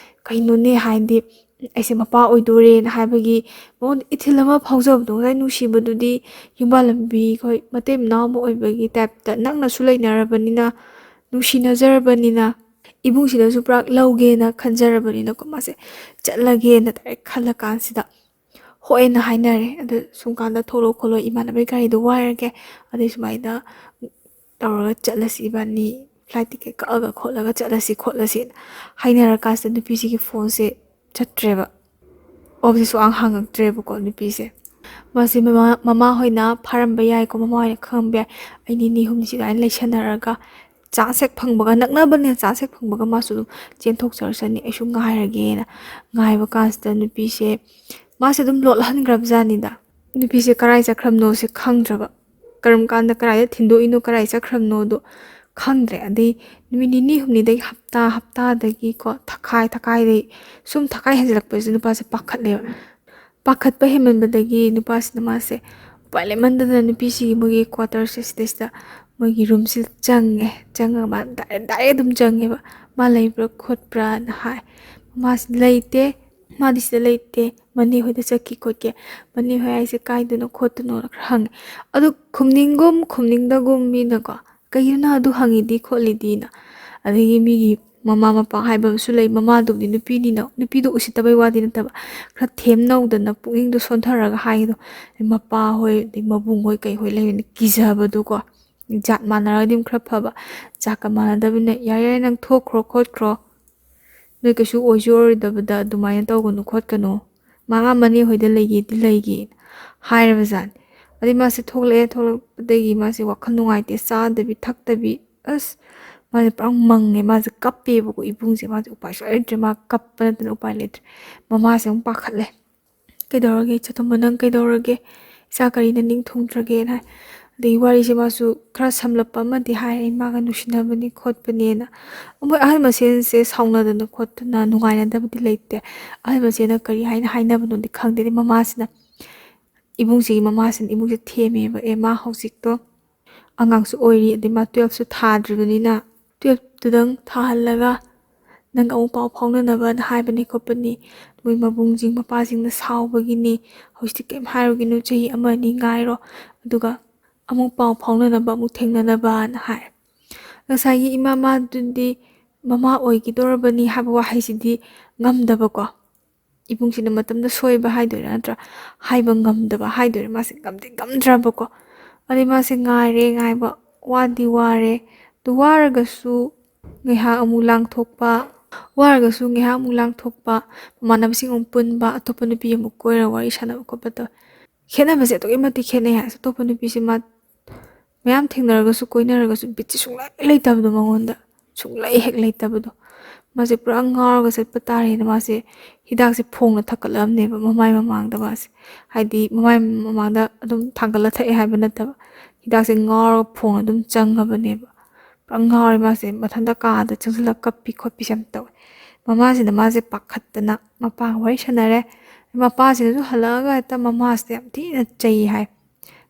ꯀꯩꯅꯣꯅꯦ", ꯍꯥꯏꯗꯤ ꯑꯩꯁꯦ ꯃꯄꯥ ꯑꯣꯏꯗꯣꯔꯦꯅ ꯍꯥꯏꯕꯒꯤ ꯃꯉꯣꯟꯗ ꯏꯊꯤꯜ ꯑꯃ ꯐꯥꯎꯖꯕꯗꯣ, ꯉꯁꯥꯏ ꯅꯨꯡꯁꯤꯕꯗꯨꯗꯤ ꯌꯨꯝꯕꯥꯜꯂꯝꯕꯤ ꯑꯩꯈꯣꯏ ꯃꯇꯩ ꯃꯅꯥꯎ ꯑꯃ ꯑꯣꯏꯕꯒꯤ ꯇꯥꯏꯞꯇ ꯅꯛꯅꯁꯨ ꯂꯩꯅꯔꯕꯅꯤꯅ, ꯅꯨꯡꯁꯤꯅꯖꯔꯕꯅꯤꯅ꯫ ꯏꯕꯨꯡꯁꯤꯗꯁꯨ ꯄꯨꯔꯥ ꯂꯧꯒꯦꯅ ꯈꯟꯖꯔꯕꯅꯤꯅꯀꯣ, ꯃꯥꯁꯦ ꯆꯠꯂꯒꯦꯅ ꯗꯥꯏꯔꯦꯛ ꯈꯜꯂ ꯀꯥꯟꯁꯤꯗ, ꯍꯣꯏꯅ ꯍꯥꯏꯅꯔꯦ꯫ ꯑꯗꯨ ꯁꯨꯝ ꯀꯥꯟꯗ ꯊꯣꯛꯂꯛꯑꯣ ꯈꯣꯠꯂꯣ, ꯏꯃꯥꯟꯅꯕꯒꯤ ꯒꯥꯔꯤꯗꯣ ꯋꯥꯏꯔꯒꯦ, ꯑꯗꯩ ꯁꯨꯃꯥꯏꯅ ꯇꯧꯔꯒ ꯆꯠꯂꯁꯤ, ꯏꯕꯥꯅꯤ ꯐ꯭ꯂꯥꯏꯠ ꯇꯤꯀꯦꯠ ꯀꯛꯑꯒ ꯈꯣꯠꯂꯒ ꯆꯠꯂꯁꯤ ꯈꯣꯠꯂꯁꯤꯅ ꯍꯥꯏꯅꯔꯀꯥꯟꯁꯤꯗ ꯅꯨꯄꯤꯁꯤꯒꯤ ꯐꯣꯟꯁꯦ ꯆꯠꯇ꯭ꯔꯦꯕ꯫ ꯑꯣꯐꯤꯁ ꯁꯨꯛꯍꯥꯡ ꯍꯥꯡꯉꯛꯇ꯭ꯔꯦꯕꯀꯣ ꯅꯨꯄꯤꯁꯦ꯫ ꯃꯥꯁꯦ ꯃꯃꯥ ꯃꯃꯥ ꯍꯣꯏꯅ ꯐꯥꯔꯝꯕ ꯌꯥꯏꯀꯣ, ꯃꯃꯥ ꯍꯣꯏꯅ ꯈꯪꯉꯝꯕ ꯌꯥꯏ꯫ ꯑꯩ ꯅꯤꯅꯤ ꯍꯨꯝꯅꯤꯁꯤ ꯑꯗꯨꯃꯥꯏꯅ ꯂꯩꯁꯟꯅꯔꯒ ꯆꯥꯟꯁ ꯍꯦꯛ ꯐꯪꯕꯒ, ꯅꯛꯅꯕꯅꯦ, ꯆꯥꯟꯁ ꯍꯦꯛ ꯐꯪꯕꯒ ꯃꯥꯁꯨ ꯑꯗꯨꯝ ꯆꯦꯟꯊꯣꯛꯆꯔꯁꯅꯤ, ꯑꯩꯁꯨ ꯉꯥꯏꯔꯒꯦꯅ ꯉꯥꯏꯕ ꯀꯥꯟꯁꯤꯗ ꯅꯨꯄꯤꯁꯦ, ꯃꯥꯁꯦ ꯑꯗꯨꯝ ꯂꯣꯠꯍꯟꯈ꯭ꯔꯕꯖꯥꯠꯅꯤꯗ꯫ ꯅꯨꯄꯤꯁꯦ ꯀꯔꯥꯏ ꯆꯠꯈ꯭ꯔꯕꯅꯣꯁꯦ ꯈꯪꯗ꯭ꯔꯕ꯫ ꯀꯔꯝ ꯀꯥꯟꯗ ꯀꯔꯥꯏꯗ ꯊꯤꯟꯗꯣꯛꯏꯅꯣ, ꯀꯔꯥꯏ ꯆꯠꯈ꯭ꯔꯕꯅꯣꯗꯣ ꯈꯪꯗ꯭ꯔꯦ꯫ ꯑꯗꯩ ꯅꯨꯃꯤꯠ ꯅꯤꯅꯤ ꯍꯨꯝꯅꯤꯗꯒꯤ ꯍꯞꯇꯥ, ꯍꯞꯇꯥꯗꯒꯤꯀꯣ ꯊꯈꯥꯏ ꯊꯈꯥꯏꯗꯩ ꯁꯨꯝ ꯊꯈꯥꯏ ꯍꯦꯟꯖꯜꯂꯛꯄꯁꯤꯗ ꯅꯨꯄꯥꯁꯦ ꯄꯥꯈꯠꯂꯦꯕ꯫ ꯄꯥꯈꯠꯄ ꯍꯦꯟꯃꯟꯕꯗꯒꯤ ꯅꯨꯄꯥꯁꯤꯅ ꯃꯥꯁꯦ ꯎꯄꯥꯏ ꯂꯩꯃꯟꯗꯗꯅ ꯅꯨꯄꯤꯁꯤꯒꯤ ꯃꯣꯏꯒꯤ ꯀ꯭ꯋꯥꯇꯔꯁꯦ ꯁꯤꯗꯩꯁꯤꯗ ꯃꯣꯏꯒꯤ ꯔꯨꯝꯁꯤꯗ ꯆꯪꯉꯦ꯫ ꯆꯪꯉꯒ ꯃꯥ ꯗꯥꯏꯔꯦꯛ ꯗꯥꯏꯔꯦꯛ ꯑꯗꯨꯝ ꯆꯪꯉꯦꯕ꯫ "ꯃꯥ ꯂꯩꯕ꯭ꯔꯥ ꯈꯣꯠꯄ꯭ꯔꯥꯅ?" ꯍꯥꯏ꯫ ꯃꯥꯁꯤ ꯂꯩꯇꯦ, ꯃꯥꯗꯤ ꯁꯤꯗ ꯂꯩꯇꯦ, ꯃꯅꯦ ꯍꯣꯏꯗ ꯆꯠꯈꯤ ꯈꯣꯠꯀꯦ, ꯃꯅꯦ ꯍꯣꯏ ꯍꯥꯏꯁꯦ ꯀꯥꯏꯗꯅꯣ ꯈꯣꯠꯇꯅꯣꯅ ꯈꯔ ꯍꯪꯉꯦ꯫ ꯑꯗꯨ ꯈꯨꯝꯅꯤꯡꯒꯨꯝ ꯈꯨꯝꯅꯤꯡꯗꯒꯨꯝ ꯃꯤꯅꯀꯣ, "ꯀꯩꯒꯤꯅꯣ ꯅꯪ ꯑꯗꯨ ꯍꯪꯉꯤꯗꯤ ꯈꯣꯠꯂꯤꯗꯤꯅ?" ꯑꯗꯒꯤ ꯃꯤꯒꯤ ꯃꯃꯥ ꯃꯄꯥ ꯍꯥꯏꯕ ꯑꯃꯁꯨ ꯂꯩ, ꯃꯃꯥꯗꯨꯕꯨꯗꯤ ꯅꯨꯄꯤꯅꯤꯅ, ꯅꯨꯄꯤꯗꯣ ꯎꯁꯤꯠꯇꯕꯩ ꯋꯥꯗꯤ ꯅꯠꯇꯕ, ꯈꯔ ꯊꯦꯝ ꯅꯧꯗꯅ ꯄꯨꯛꯅꯤꯡꯗꯣ ꯁꯣꯟꯊꯔꯒ ꯍꯥꯏꯗꯣ꯫ ꯃꯄꯥ ꯍꯣꯏ ꯑꯗꯩ ꯃꯕꯨꯡ ꯍꯣꯏ ꯀꯩ ꯍꯣꯏ ꯂꯩꯕꯅꯤ ꯀꯤꯖꯕꯗꯣꯀꯣ꯫ ꯖꯥꯠ ꯃꯥꯟꯅꯔꯒꯗꯤ ꯑꯗꯨꯝ ꯈꯔ ꯐꯕ, ꯖꯥꯠꯀ ꯃꯥꯟꯅꯗꯕꯅꯤꯅ "ꯌꯥꯔꯦ ꯌꯥꯔꯦ, ꯅꯪ ꯊꯣꯛꯈ꯭ꯔꯣ ꯈꯣꯠꯈ꯭ꯔꯣ, ꯅꯣꯏ ꯀꯩꯁꯨ ꯑꯣꯏꯁꯨ ꯑꯣꯏꯔꯣꯏꯗꯕꯗ ꯑꯗꯨꯃꯥꯏꯅ ꯇꯧꯒꯅꯨ ꯈꯣꯠꯀꯅꯨ, ꯃꯥ ꯑꯥ ꯃꯅꯦ ꯍꯣꯏꯗ ꯂꯩꯒꯦꯗꯤ ꯂꯩꯒꯦ" ꯍꯥꯏꯔꯕꯖꯥꯠꯅꯤ꯫ ꯑꯗꯩ ꯃꯥꯁꯦ ꯊꯣꯛꯂꯛꯑꯦ꯫ ꯊꯣꯛꯂꯛꯄꯗꯒꯤ ꯃꯥꯁꯦ ꯋꯥꯈꯜ ꯅꯨꯡꯉꯥꯏꯇꯦ, ꯆꯥꯗꯕꯤ ꯊꯛꯇꯕꯤ, ꯑꯁ, ꯃꯥꯁꯦ ꯄꯨꯔꯥ ꯃꯪꯉꯦ꯫ ꯃꯥꯁꯦ ꯀꯞꯄꯦꯕꯀꯣ ꯏꯕꯨꯡꯁꯦ꯫ ꯃꯥꯁꯦ ꯎꯄꯥꯏ ꯁꯨꯡꯂꯩ ꯂꯩꯇ꯭ꯔꯦ, ꯃꯥ ꯀꯞꯄ ꯅꯠꯇꯅ ꯎꯄꯥꯏ ꯂꯩꯇ꯭ꯔꯦ꯫ ꯃꯃꯥꯁꯦ ꯑꯃꯨꯛ ꯄꯥꯈꯠꯂꯦ꯫ "ꯀꯩꯗꯧꯔꯒꯦ ꯏꯆꯥꯇꯣꯝꯕ, ꯅꯪ ꯀꯩꯗꯧꯔꯒꯦ? ꯏꯆꯥ ꯀꯔꯤꯅ ꯅꯤꯡ ꯊꯨꯡꯗ꯭ꯔꯒꯦꯅ?" ꯍꯥꯏ꯫ ꯑꯗꯩ ꯋꯥꯔꯤꯁꯦ ꯃꯥꯁꯨ ꯈꯔ ꯁꯝꯂꯞꯄ ꯑꯃꯗꯤ ꯍꯥꯏ, "ꯏꯃꯥꯒ ꯅꯨꯡꯁꯤꯅꯕꯅꯤ ꯈꯣꯠꯄꯅꯦꯅ"꯫ ꯃꯣꯏ ꯑꯍꯜ ꯃꯁꯦꯟꯁꯦ ꯁꯥꯎꯅꯗꯅ ꯈꯣꯠꯇꯅ ꯅꯨꯡꯉꯥꯏꯅꯗꯕꯗꯤ ꯂꯩꯇꯦ꯫ ꯑꯍꯜ ꯃꯁꯦꯟꯅ ꯀꯔꯤ ꯍꯥꯏꯅ ꯍꯥꯏꯅꯕꯅꯣꯗꯤ ꯈꯪꯗꯦ꯫ ꯑꯗꯩ ꯃꯃꯥꯁꯤꯅ, ꯏꯕꯨꯡꯁꯤꯒꯤ ꯃꯃꯥꯁꯤꯅ ꯏꯕꯨꯡꯁꯦ ꯊꯦꯝꯃꯦꯕ, "ꯑꯦ, ꯃꯥ ꯍꯧꯖꯤꯛꯇꯣ ꯑꯉꯥꯡꯁꯨ ꯑꯣꯏꯔꯤ, ꯑꯗꯩ ꯃꯥ ꯇꯨꯌꯦꯜꯞꯁꯨ ꯊꯥꯗ꯭ꯔꯤꯕꯅꯤꯅ, ꯇꯨꯌꯦꯜꯞꯇꯨꯗꯪ ꯊꯥꯍꯜꯂꯒ ꯅꯪꯒ ꯑꯃꯨꯛ ꯄꯥꯎ ꯐꯥꯎꯅꯅꯕꯅ ꯍꯥꯏꯕꯅꯤ ꯈꯣꯠꯄꯅꯤ, ꯃꯣꯏ ꯃꯕꯨꯡꯁꯤꯡ ꯃꯄꯥꯁꯤꯡꯅ ꯁꯥꯎꯕꯒꯤꯅꯤ, ꯍꯧꯖꯤꯛꯇꯤ ꯀꯩꯝ ꯍꯥꯏꯔꯨꯒꯤꯅꯨ, ꯆꯍꯤ ꯑꯃ ꯑꯅꯤ ꯉꯥꯏꯔꯣ, ꯑꯗꯨꯒ ꯑꯃꯨꯛ ꯄꯥꯎ ꯐꯥꯎꯅꯅꯕ, ꯑꯃꯨꯛ ꯊꯦꯡꯅꯅꯕꯅ" ꯍꯥꯏ꯫ ꯉꯁꯥꯏꯒꯤ ꯏꯃꯥ ꯃꯥꯗꯨꯗꯤ ꯃꯃꯥ ꯑꯣꯏꯈꯤꯗꯧꯔꯕꯅꯤ ꯍꯥꯏꯕ ꯋꯥꯍꯩꯁꯤꯗꯤ ꯉꯝꯗꯕꯀꯣ꯫ ꯏꯕꯨꯡꯁꯤꯅ ꯃꯇꯝꯗ ꯁꯣꯏꯕ ꯍꯥꯏꯗꯣꯏꯔꯥ, ꯅꯠꯇ꯭ꯔꯥ ꯍꯥꯏꯕ ꯉꯝꯗꯕ ꯍꯥꯏꯗꯣꯏꯔꯥ, ꯃꯥꯁꯦ ꯉꯝꯗꯤ ꯉꯝꯗ꯭ꯔꯕꯀꯣ꯫ ꯑꯗꯩ ꯃꯥꯁꯦ ꯉꯥꯏꯔꯦ, ꯉꯥꯏꯕ ꯋꯥꯗꯤ ꯋꯥꯔꯦ꯫ ꯑꯗꯨ ꯋꯥꯔꯒꯁꯨ ꯉꯥꯏꯍꯥꯛ ꯑꯃꯨꯛ ꯂꯥꯡꯊꯣꯛꯄ, ꯋꯥꯔꯒꯁꯨ ꯉꯥꯏꯍꯥꯛ ꯑꯃꯨꯛ ꯂꯥꯡꯊꯣꯛꯄ, ꯃꯃꯥꯟꯅꯕꯁꯤꯡ ꯑꯃꯨꯛ ꯄꯨꯟꯕ, ꯑꯇꯣꯞꯄ ꯅꯨꯄꯤ ꯑꯃꯨꯛ ꯀꯣꯏꯔ ꯋꯥꯔꯤ ꯁꯥꯟꯅꯕ ꯈꯣꯠꯄ ꯇꯧꯋꯦ꯫ ꯈꯦꯠꯅꯕꯁꯦ ꯑꯗꯨꯛꯀꯤ ꯃꯇꯤꯛ ꯈꯦꯠꯅꯩ ꯍꯥꯏ꯫ ꯑꯇꯣꯞꯄ ꯅꯨꯄꯤꯁꯦ ꯃꯥ ꯃꯌꯥꯝ ꯊꯦꯡꯅꯔꯒꯁꯨ, ꯀꯣꯏꯅꯔꯒꯁꯨ ꯕꯤꯠꯁꯦ ꯁꯨꯡꯂꯩ ꯂꯩꯇꯕꯗꯣ ꯃꯉꯣꯟꯗ, ꯁꯨꯡꯂꯩ ꯍꯦꯛ ꯂꯩꯇꯕꯗꯣ꯫ ꯃꯥꯁꯦ ꯄꯨꯔꯥ ꯉꯥꯎꯔꯒ ꯆꯠꯄ ꯇꯥꯔꯦꯅ ꯃꯥꯁꯦ ꯍꯤꯗꯥꯛꯁꯦ ꯐꯣꯡꯅ ꯊꯛꯀꯠꯂꯛꯑꯕꯅꯦꯕ ꯃꯃꯥꯏ ꯃꯃꯥꯡꯗ꯫ ꯃꯥꯁꯦ ꯍꯥꯏꯗꯤ ꯃꯃꯥꯏ ꯃꯃꯥꯡꯗ ꯑꯗꯨꯝ ꯊꯥꯡꯒꯠꯂ ꯊꯛꯑꯦ ꯍꯥꯏꯕ ꯅꯠꯇꯕ, ꯍꯤꯗꯥꯛꯁꯦ ꯉꯥꯎꯔꯒ ꯐꯣꯡꯅ ꯑꯗꯨꯝ ꯆꯪꯉꯕꯅꯦꯕ꯫ ꯄꯨꯔꯥ ꯉꯥꯎꯔꯦ ꯃꯥꯁꯦ꯫ ꯃꯊꯟꯇ ꯀꯥꯗ ꯆꯪꯁꯤꯜꯂꯒ ꯀꯞꯄꯤ ꯈꯣꯠꯄꯤꯁꯦ ꯌꯥꯝ ꯇꯧꯋꯦ꯫ ꯃꯃꯥꯁꯤꯅ ꯃꯥꯁꯦ ꯄꯥꯈꯠꯇꯅ ꯃꯄꯥꯒ ꯋꯥꯔꯤ ꯁꯥꯟꯅꯔꯦ꯫ ꯃꯄꯥꯁꯤꯅꯁꯨ ꯍꯜꯂꯛꯑꯒ ꯍꯦꯛꯇ ꯃꯃꯥꯁꯦ ꯌꯥꯝ ꯊꯤꯅ ꯆꯩ ꯍꯥꯏ꯫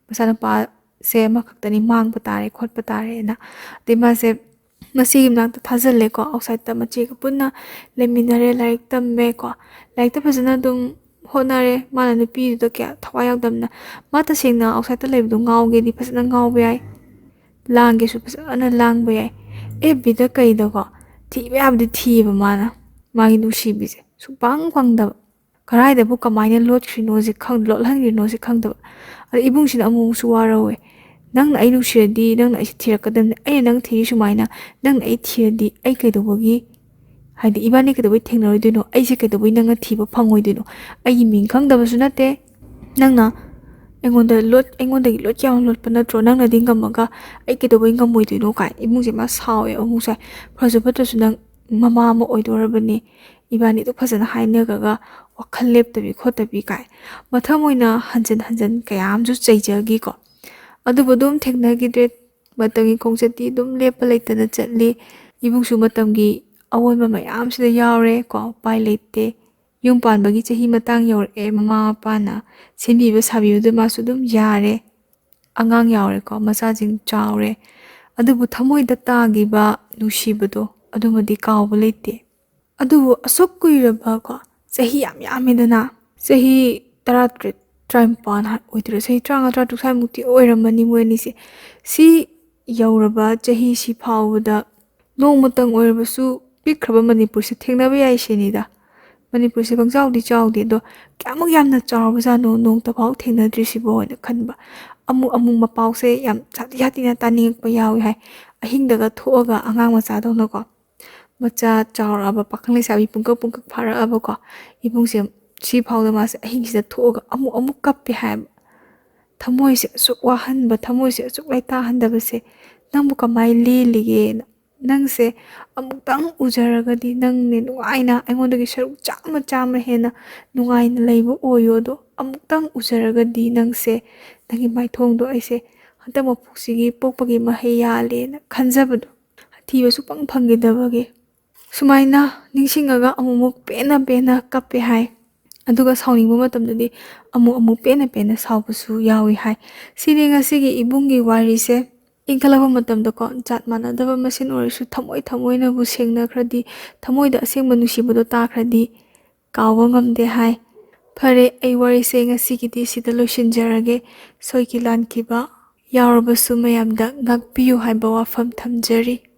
"ꯃꯆꯥꯅꯨꯄꯥꯁꯦ ꯑꯃꯈꯛꯇꯅꯤ, ꯃꯥꯡꯕ ꯇꯥꯔꯦ ꯈꯣꯠꯄ ꯇꯥꯔꯦꯅ"꯫ ꯑꯗꯩ ꯃꯥꯁꯦ ꯃꯆꯦꯒꯤ ꯃꯅꯥꯛꯇ ꯊꯥꯖꯤꯜꯂꯦꯀꯣ꯫ ꯑꯥꯎꯠꯁꯥꯏꯠꯇ ꯃꯆꯦꯒ ꯄꯨꯟꯅ ꯂꯩꯃꯤꯟꯅꯔꯦ, ꯂꯥꯏꯔꯤꯛ ꯇꯝꯃꯦꯀꯣ꯫ ꯂꯥꯏꯔꯤꯛꯇ ꯐꯖꯅ ꯑꯗꯨꯝ ꯍꯣꯠꯅꯔꯦ꯫ ꯃꯥꯅ ꯅꯨꯄꯤꯗꯨꯗ ꯀꯌꯥ ꯊꯋꯥꯏ ꯌꯥꯎꯗꯕꯅ꯫ ꯃꯥ ꯇꯁꯦꯡꯅ ꯑꯥꯎꯠꯁꯥꯏꯠꯇ ꯂꯩꯕꯗꯣ ꯉꯥꯎꯒꯦꯗꯤ ꯐꯖꯅ ꯉꯥꯎꯕ ꯌꯥꯏ, ꯂꯥꯡꯒꯦꯁꯨ ꯐꯖꯅ ꯂꯥꯡꯕ ꯌꯥꯏ꯫ ꯑꯦꯐ ꯕꯤꯗ ꯀꯩꯗꯀꯣ ꯊꯤꯕ ꯌꯥꯕꯗꯤ ꯊꯤꯌꯦꯕ ꯃꯥꯅ, ꯃꯥꯒꯤ ꯅꯨꯡꯁꯤꯕꯤꯁꯦ ꯁꯨꯡꯐꯪ ꯐꯪꯗꯕ꯫ ꯀꯗꯥꯏꯗꯕꯨ ꯀꯃꯥꯏꯅ ꯂꯣꯠꯈ꯭ꯔꯤꯅꯣꯁꯦ ꯈꯪ-, ꯂꯣꯠꯍꯟꯈ꯭ꯔꯤꯅꯣꯁꯦ ꯈꯪꯗꯕ꯫ ꯑꯗ ꯏꯕꯨꯡꯁꯤꯅ ꯑꯃꯨꯛꯁꯨ ꯋꯥꯔꯧꯋꯦ꯫ "ꯅꯪꯅ ꯑꯩ ꯅꯨꯡꯁꯤꯔꯗꯤ ꯅꯪꯅ ꯑꯩꯁꯦ ꯊꯤꯔꯛꯀꯗꯕꯅꯤ꯫ ꯑꯩꯅ ꯅꯪ ꯊꯤꯔꯤ ꯁꯨꯃꯥꯏꯅ ꯅꯪꯅ ꯑꯩ ꯊꯤꯔꯗꯤ ꯑꯩ ꯀꯩꯗꯧꯕꯒꯤ, ꯍꯥꯏꯗꯤ ꯏꯕꯥꯅꯤ ꯀꯩꯗꯧꯕꯩ ꯊꯦꯡꯅꯔꯣꯏꯗꯣꯏꯅꯣ? ꯑꯩꯁꯦ ꯀꯩꯗꯧꯕꯩ ꯅꯪꯅ ꯊꯤꯕ ꯐꯪꯉꯣꯏꯗꯣꯏꯅꯣ? ꯑꯩꯒꯤ ꯃꯤꯡ ꯈꯪꯗꯕꯁꯨ ꯅꯠꯇꯦ꯫ ꯅꯪꯅ ꯑꯩꯉꯣꯟꯗ ꯂꯣꯠ-, ꯑꯩꯉꯣꯟꯗꯒꯤ ꯂꯣꯠ ꯌꯥꯝ ꯂꯣꯠꯄ ꯅꯠꯇ꯭ꯔꯣ? ꯅꯪꯅꯗꯤ ꯉꯝꯃꯒ ꯑꯩ ꯀꯩꯗꯧꯕꯩ ꯉꯝꯃꯣꯏꯗꯣꯏꯅꯣ?" ꯀꯥꯏ ꯏꯕꯨꯡꯁꯦ ꯃꯥ ꯁꯥꯎꯋꯦ ꯑꯃꯨꯛꯁꯦ꯫ ꯐ꯭ꯔꯁꯨ ꯐꯠꯇ꯭ꯔꯁꯨ ꯅꯪ ꯃꯃꯥ ꯑꯃ ꯑꯣꯏꯗꯣꯔꯕꯅꯤ, ꯏꯕꯥꯅꯤꯗꯣ ꯐꯖꯅ ꯍꯥꯏꯅꯈ꯭ꯔꯒ ꯋꯥꯈꯜ ꯂꯦꯞꯇꯕꯤ ꯈꯣꯠꯇꯕꯤ ꯀꯥꯏ ꯃꯊꯪ ꯑꯣꯏꯅ ꯍꯟꯖꯤꯟ ꯍꯟꯖꯤꯟ ꯀꯌꯥ ꯑꯃꯁꯨ ꯆꯩꯖꯈꯤꯀꯣ꯫ ꯑꯗꯨꯕꯨ ꯑꯗꯨꯝ ꯊꯦꯡꯅꯈꯤꯗ꯭ꯔꯦ꯫ ꯃꯇꯝꯒꯤ ꯈꯣꯡꯆꯠꯇꯤ ꯑꯗꯨꯝ ꯂꯦꯞꯄ ꯂꯩꯇꯅ ꯆꯠꯂꯤ꯫ ꯏꯕꯨꯡꯁꯨ ꯃꯇꯝꯒꯤ ꯑꯑꯣꯟꯕ ꯃꯌꯥꯝꯁꯤꯗ ꯌꯥꯎꯔꯦ ꯀꯣ꯫ ꯎꯄꯥꯏ ꯂꯩꯇꯦ꯫ ꯌꯨꯝ ꯄꯥꯟꯕꯒꯤ ꯆꯍꯤ ꯃꯇꯥꯡ ꯌꯧꯔꯛꯑꯦ꯫ ꯃꯃꯥ ꯃꯄꯥꯅ ꯁꯤꯟꯕꯤꯕ ꯁꯥꯕꯤꯕꯗꯨ ꯃꯥꯁꯨ ꯑꯗꯨꯝ ꯌꯥꯔꯦ꯫ ꯑꯉꯥꯡ ꯌꯥꯎꯔꯦꯀꯣ, ꯃꯆꯥꯁꯤꯡ ꯆꯥꯎꯔꯦ꯫ ꯑꯗꯨꯕꯨ ꯊꯃꯣꯏꯗ ꯇꯥꯈꯤꯕ ꯅꯨꯡꯁꯤꯕꯗꯣ ꯑꯗꯨꯃꯗꯤ ꯀꯥꯎꯕ ꯂꯩꯇꯦ꯫ ꯑꯗꯨꯕꯨ ꯑꯁꯨꯛ ꯀꯨꯏꯔꯕꯀꯣ, ꯆꯍꯤ ꯌꯥꯝ ꯌꯥꯝꯃꯦꯗꯅ, ꯆꯍꯤ ꯇꯔꯥꯇꯔꯦꯠ, ꯇꯔꯥꯅꯤꯄꯥꯟ ꯍꯥꯏ-, ꯑꯣꯏꯗꯣꯏꯔꯥ? ꯆꯍꯤ ꯇꯔꯥꯃꯉꯥ, ꯇꯔꯥꯇꯔꯨꯛ ꯁ꯭ꯋꯥꯏꯃꯨꯛꯇꯤ ꯑꯣꯏꯔꯝꯃꯅꯤ ꯃꯣꯏ ꯑꯅꯤꯁꯦ꯫ ꯁꯤ ꯌꯧꯔꯕ ꯆꯍꯤꯁꯤ ꯐꯥꯎꯕꯗ ꯅꯣꯡꯃꯇꯪ ꯑꯣꯏꯔꯕꯁꯨ ꯄꯤꯛꯈ꯭ꯔꯕ ꯃꯅꯤꯄꯨꯔꯁꯦ ꯊꯦꯡꯅꯕ ꯌꯥꯏ ꯁꯤꯅꯤꯗ꯫ ꯃꯅꯤꯄꯨꯔꯁꯦ ꯄꯪꯆꯥꯎꯗꯤ ꯆꯥꯎꯗꯦ, ꯑꯗꯣ ꯀꯌꯥꯃꯨꯛ ꯌꯥꯝꯅ ꯆꯥꯎꯔꯕꯖꯥꯠꯅꯣ, ꯅꯣꯡꯇꯐꯥꯎ ꯊꯦꯡꯅꯗ꯭ꯔꯤꯁꯤꯕꯣ ꯍꯥꯏꯅ ꯈꯟꯕ꯫ ꯑꯃꯨꯛ ꯑꯃꯨꯛ ꯃꯄꯥꯎꯁꯦ ꯌꯥꯝ ꯁꯥꯊꯤ ꯁꯥꯊꯤꯅ ꯇꯥꯅꯤꯡꯉꯛꯄ ꯌꯥꯎꯏ ꯍꯥꯏ꯫ ꯑꯍꯤꯡꯗꯒ ꯊꯣꯛꯑꯒ ꯑꯉꯥꯡ ꯃꯆꯥꯗꯧꯅꯀꯣ, ꯃꯆꯥ ꯆꯥꯎꯔꯛꯑꯕ, ꯄꯥꯈꯪ ꯂꯩꯁꯥꯕꯤ ꯄꯨꯡꯀꯛ ꯄꯨꯡꯀꯛ ꯐꯥꯔꯛꯑꯕꯀꯣ ꯏꯕꯨꯡꯁꯦ, ꯁꯤ ꯐꯥꯎꯗ ꯃꯥꯁꯦ ꯑꯍꯤꯡꯁꯤꯗ ꯊꯣꯛꯑꯒ ꯑꯃꯨꯛ ꯑꯃꯨꯛ ꯀꯞꯄꯦ ꯍꯥꯏꯕ꯫ ꯊꯃꯣꯏꯁꯦ ꯑꯁꯨꯛ ꯋꯥꯍꯟꯕ, ꯊꯃꯣꯏꯁꯦ ꯑꯁꯨꯛ ꯂꯩꯇꯥꯍꯟꯗꯕꯁꯦ ꯅꯪꯕꯨ ꯀꯃꯥꯏꯅ ꯂꯦꯜꯂꯤꯒꯦꯅ꯫ ꯅꯪꯁꯦ ꯑꯃꯨꯛꯇꯪ ꯎꯖꯔꯒꯗꯤ ꯅꯪꯅꯦ ꯅꯨꯡꯉꯥꯏꯅ ꯑꯩꯉꯣꯟꯗꯒꯤ ꯁꯔꯨꯛ ꯆꯥꯝꯃ ꯆꯥꯝꯃ ꯍꯦꯟꯅ ꯅꯨꯡꯉꯥꯏꯅ ꯂꯩꯕ ꯑꯣꯏꯌꯣ꯫ ꯑꯗꯣ ꯑꯃꯨꯛꯇꯪ ꯎꯖꯔꯒꯗꯤ ꯅꯪꯁꯦ, ꯅꯪꯒꯤ ꯃꯥꯏꯊꯣꯡꯗꯣ ꯑꯩꯁꯦ ꯍꯟꯗꯛ ꯃꯄꯣꯛꯁꯤꯒꯤ ꯄꯣꯛꯄꯒꯤ ꯃꯍꯩ ꯌꯥꯜꯂꯦꯅ ꯈꯟꯖꯕꯗꯣ, ꯊꯤꯕ ꯁꯨꯛꯐꯪ ꯐꯪꯈꯤꯗꯕꯒꯤ꯫ ꯁꯨꯃꯥꯏꯅ ꯅꯤꯡꯁꯤꯡꯉꯒ ꯑꯃꯨꯛꯃꯨꯛ ꯄꯦꯟꯅ ꯄꯦꯟꯅ ꯀꯞꯄꯦ ꯍꯥꯏ꯫ ꯑꯗꯨꯒ ꯁꯥꯎꯅꯤꯡꯕ ꯃꯇꯝꯗꯗꯤ ꯑꯃꯨꯛ ꯑꯃꯨꯛ ꯄꯦꯟꯅ ꯄꯦꯟꯅ ꯁꯥꯎꯕꯁꯨ ꯌꯥꯎꯏ ꯍꯥꯏ꯫ ꯁꯤꯅꯤ ꯉꯁꯤꯒꯤ ꯏꯕꯨꯡꯒꯤ ꯋꯥꯔꯤꯁꯦ꯫ ꯏꯟꯈꯠꯂꯛꯄ ꯃꯇꯝꯗꯀꯣ, ꯖꯥꯠ ꯃꯥꯟꯅꯗꯕ ꯃꯁꯦꯟ ꯑꯣꯏꯔꯁꯨ ꯊꯃꯣꯏ ꯊꯃꯣꯏꯅꯕꯨ ꯁꯦꯡꯅꯈ꯭ꯔꯗꯤ, ꯊꯃꯣꯏꯗ ꯑꯁꯦꯡꯕ ꯅꯨꯡꯁꯤꯕꯗꯣ ꯇꯥꯈ꯭ꯔꯗꯤ ꯀꯥꯎꯕ ꯉꯝꯗꯦ ꯍꯥꯏ꯫ ꯐꯔꯦ, ꯑꯩ ꯋꯥꯔꯤꯁꯦ ꯉꯁꯤꯒꯤꯗꯤ ꯁꯤꯗ ꯂꯣꯏꯁꯤꯟꯖꯔꯒꯦ꯫ ꯁꯣꯏꯈꯤ ꯂꯥꯟꯈꯤꯕ ꯌꯥꯎꯔꯕꯁꯨ ꯃꯌꯥꯝꯗ ꯉꯥꯛꯄꯤꯌꯨ ꯍꯥꯏꯕ ꯋꯥꯐꯝ ꯊꯝꯖꯔꯤ꯫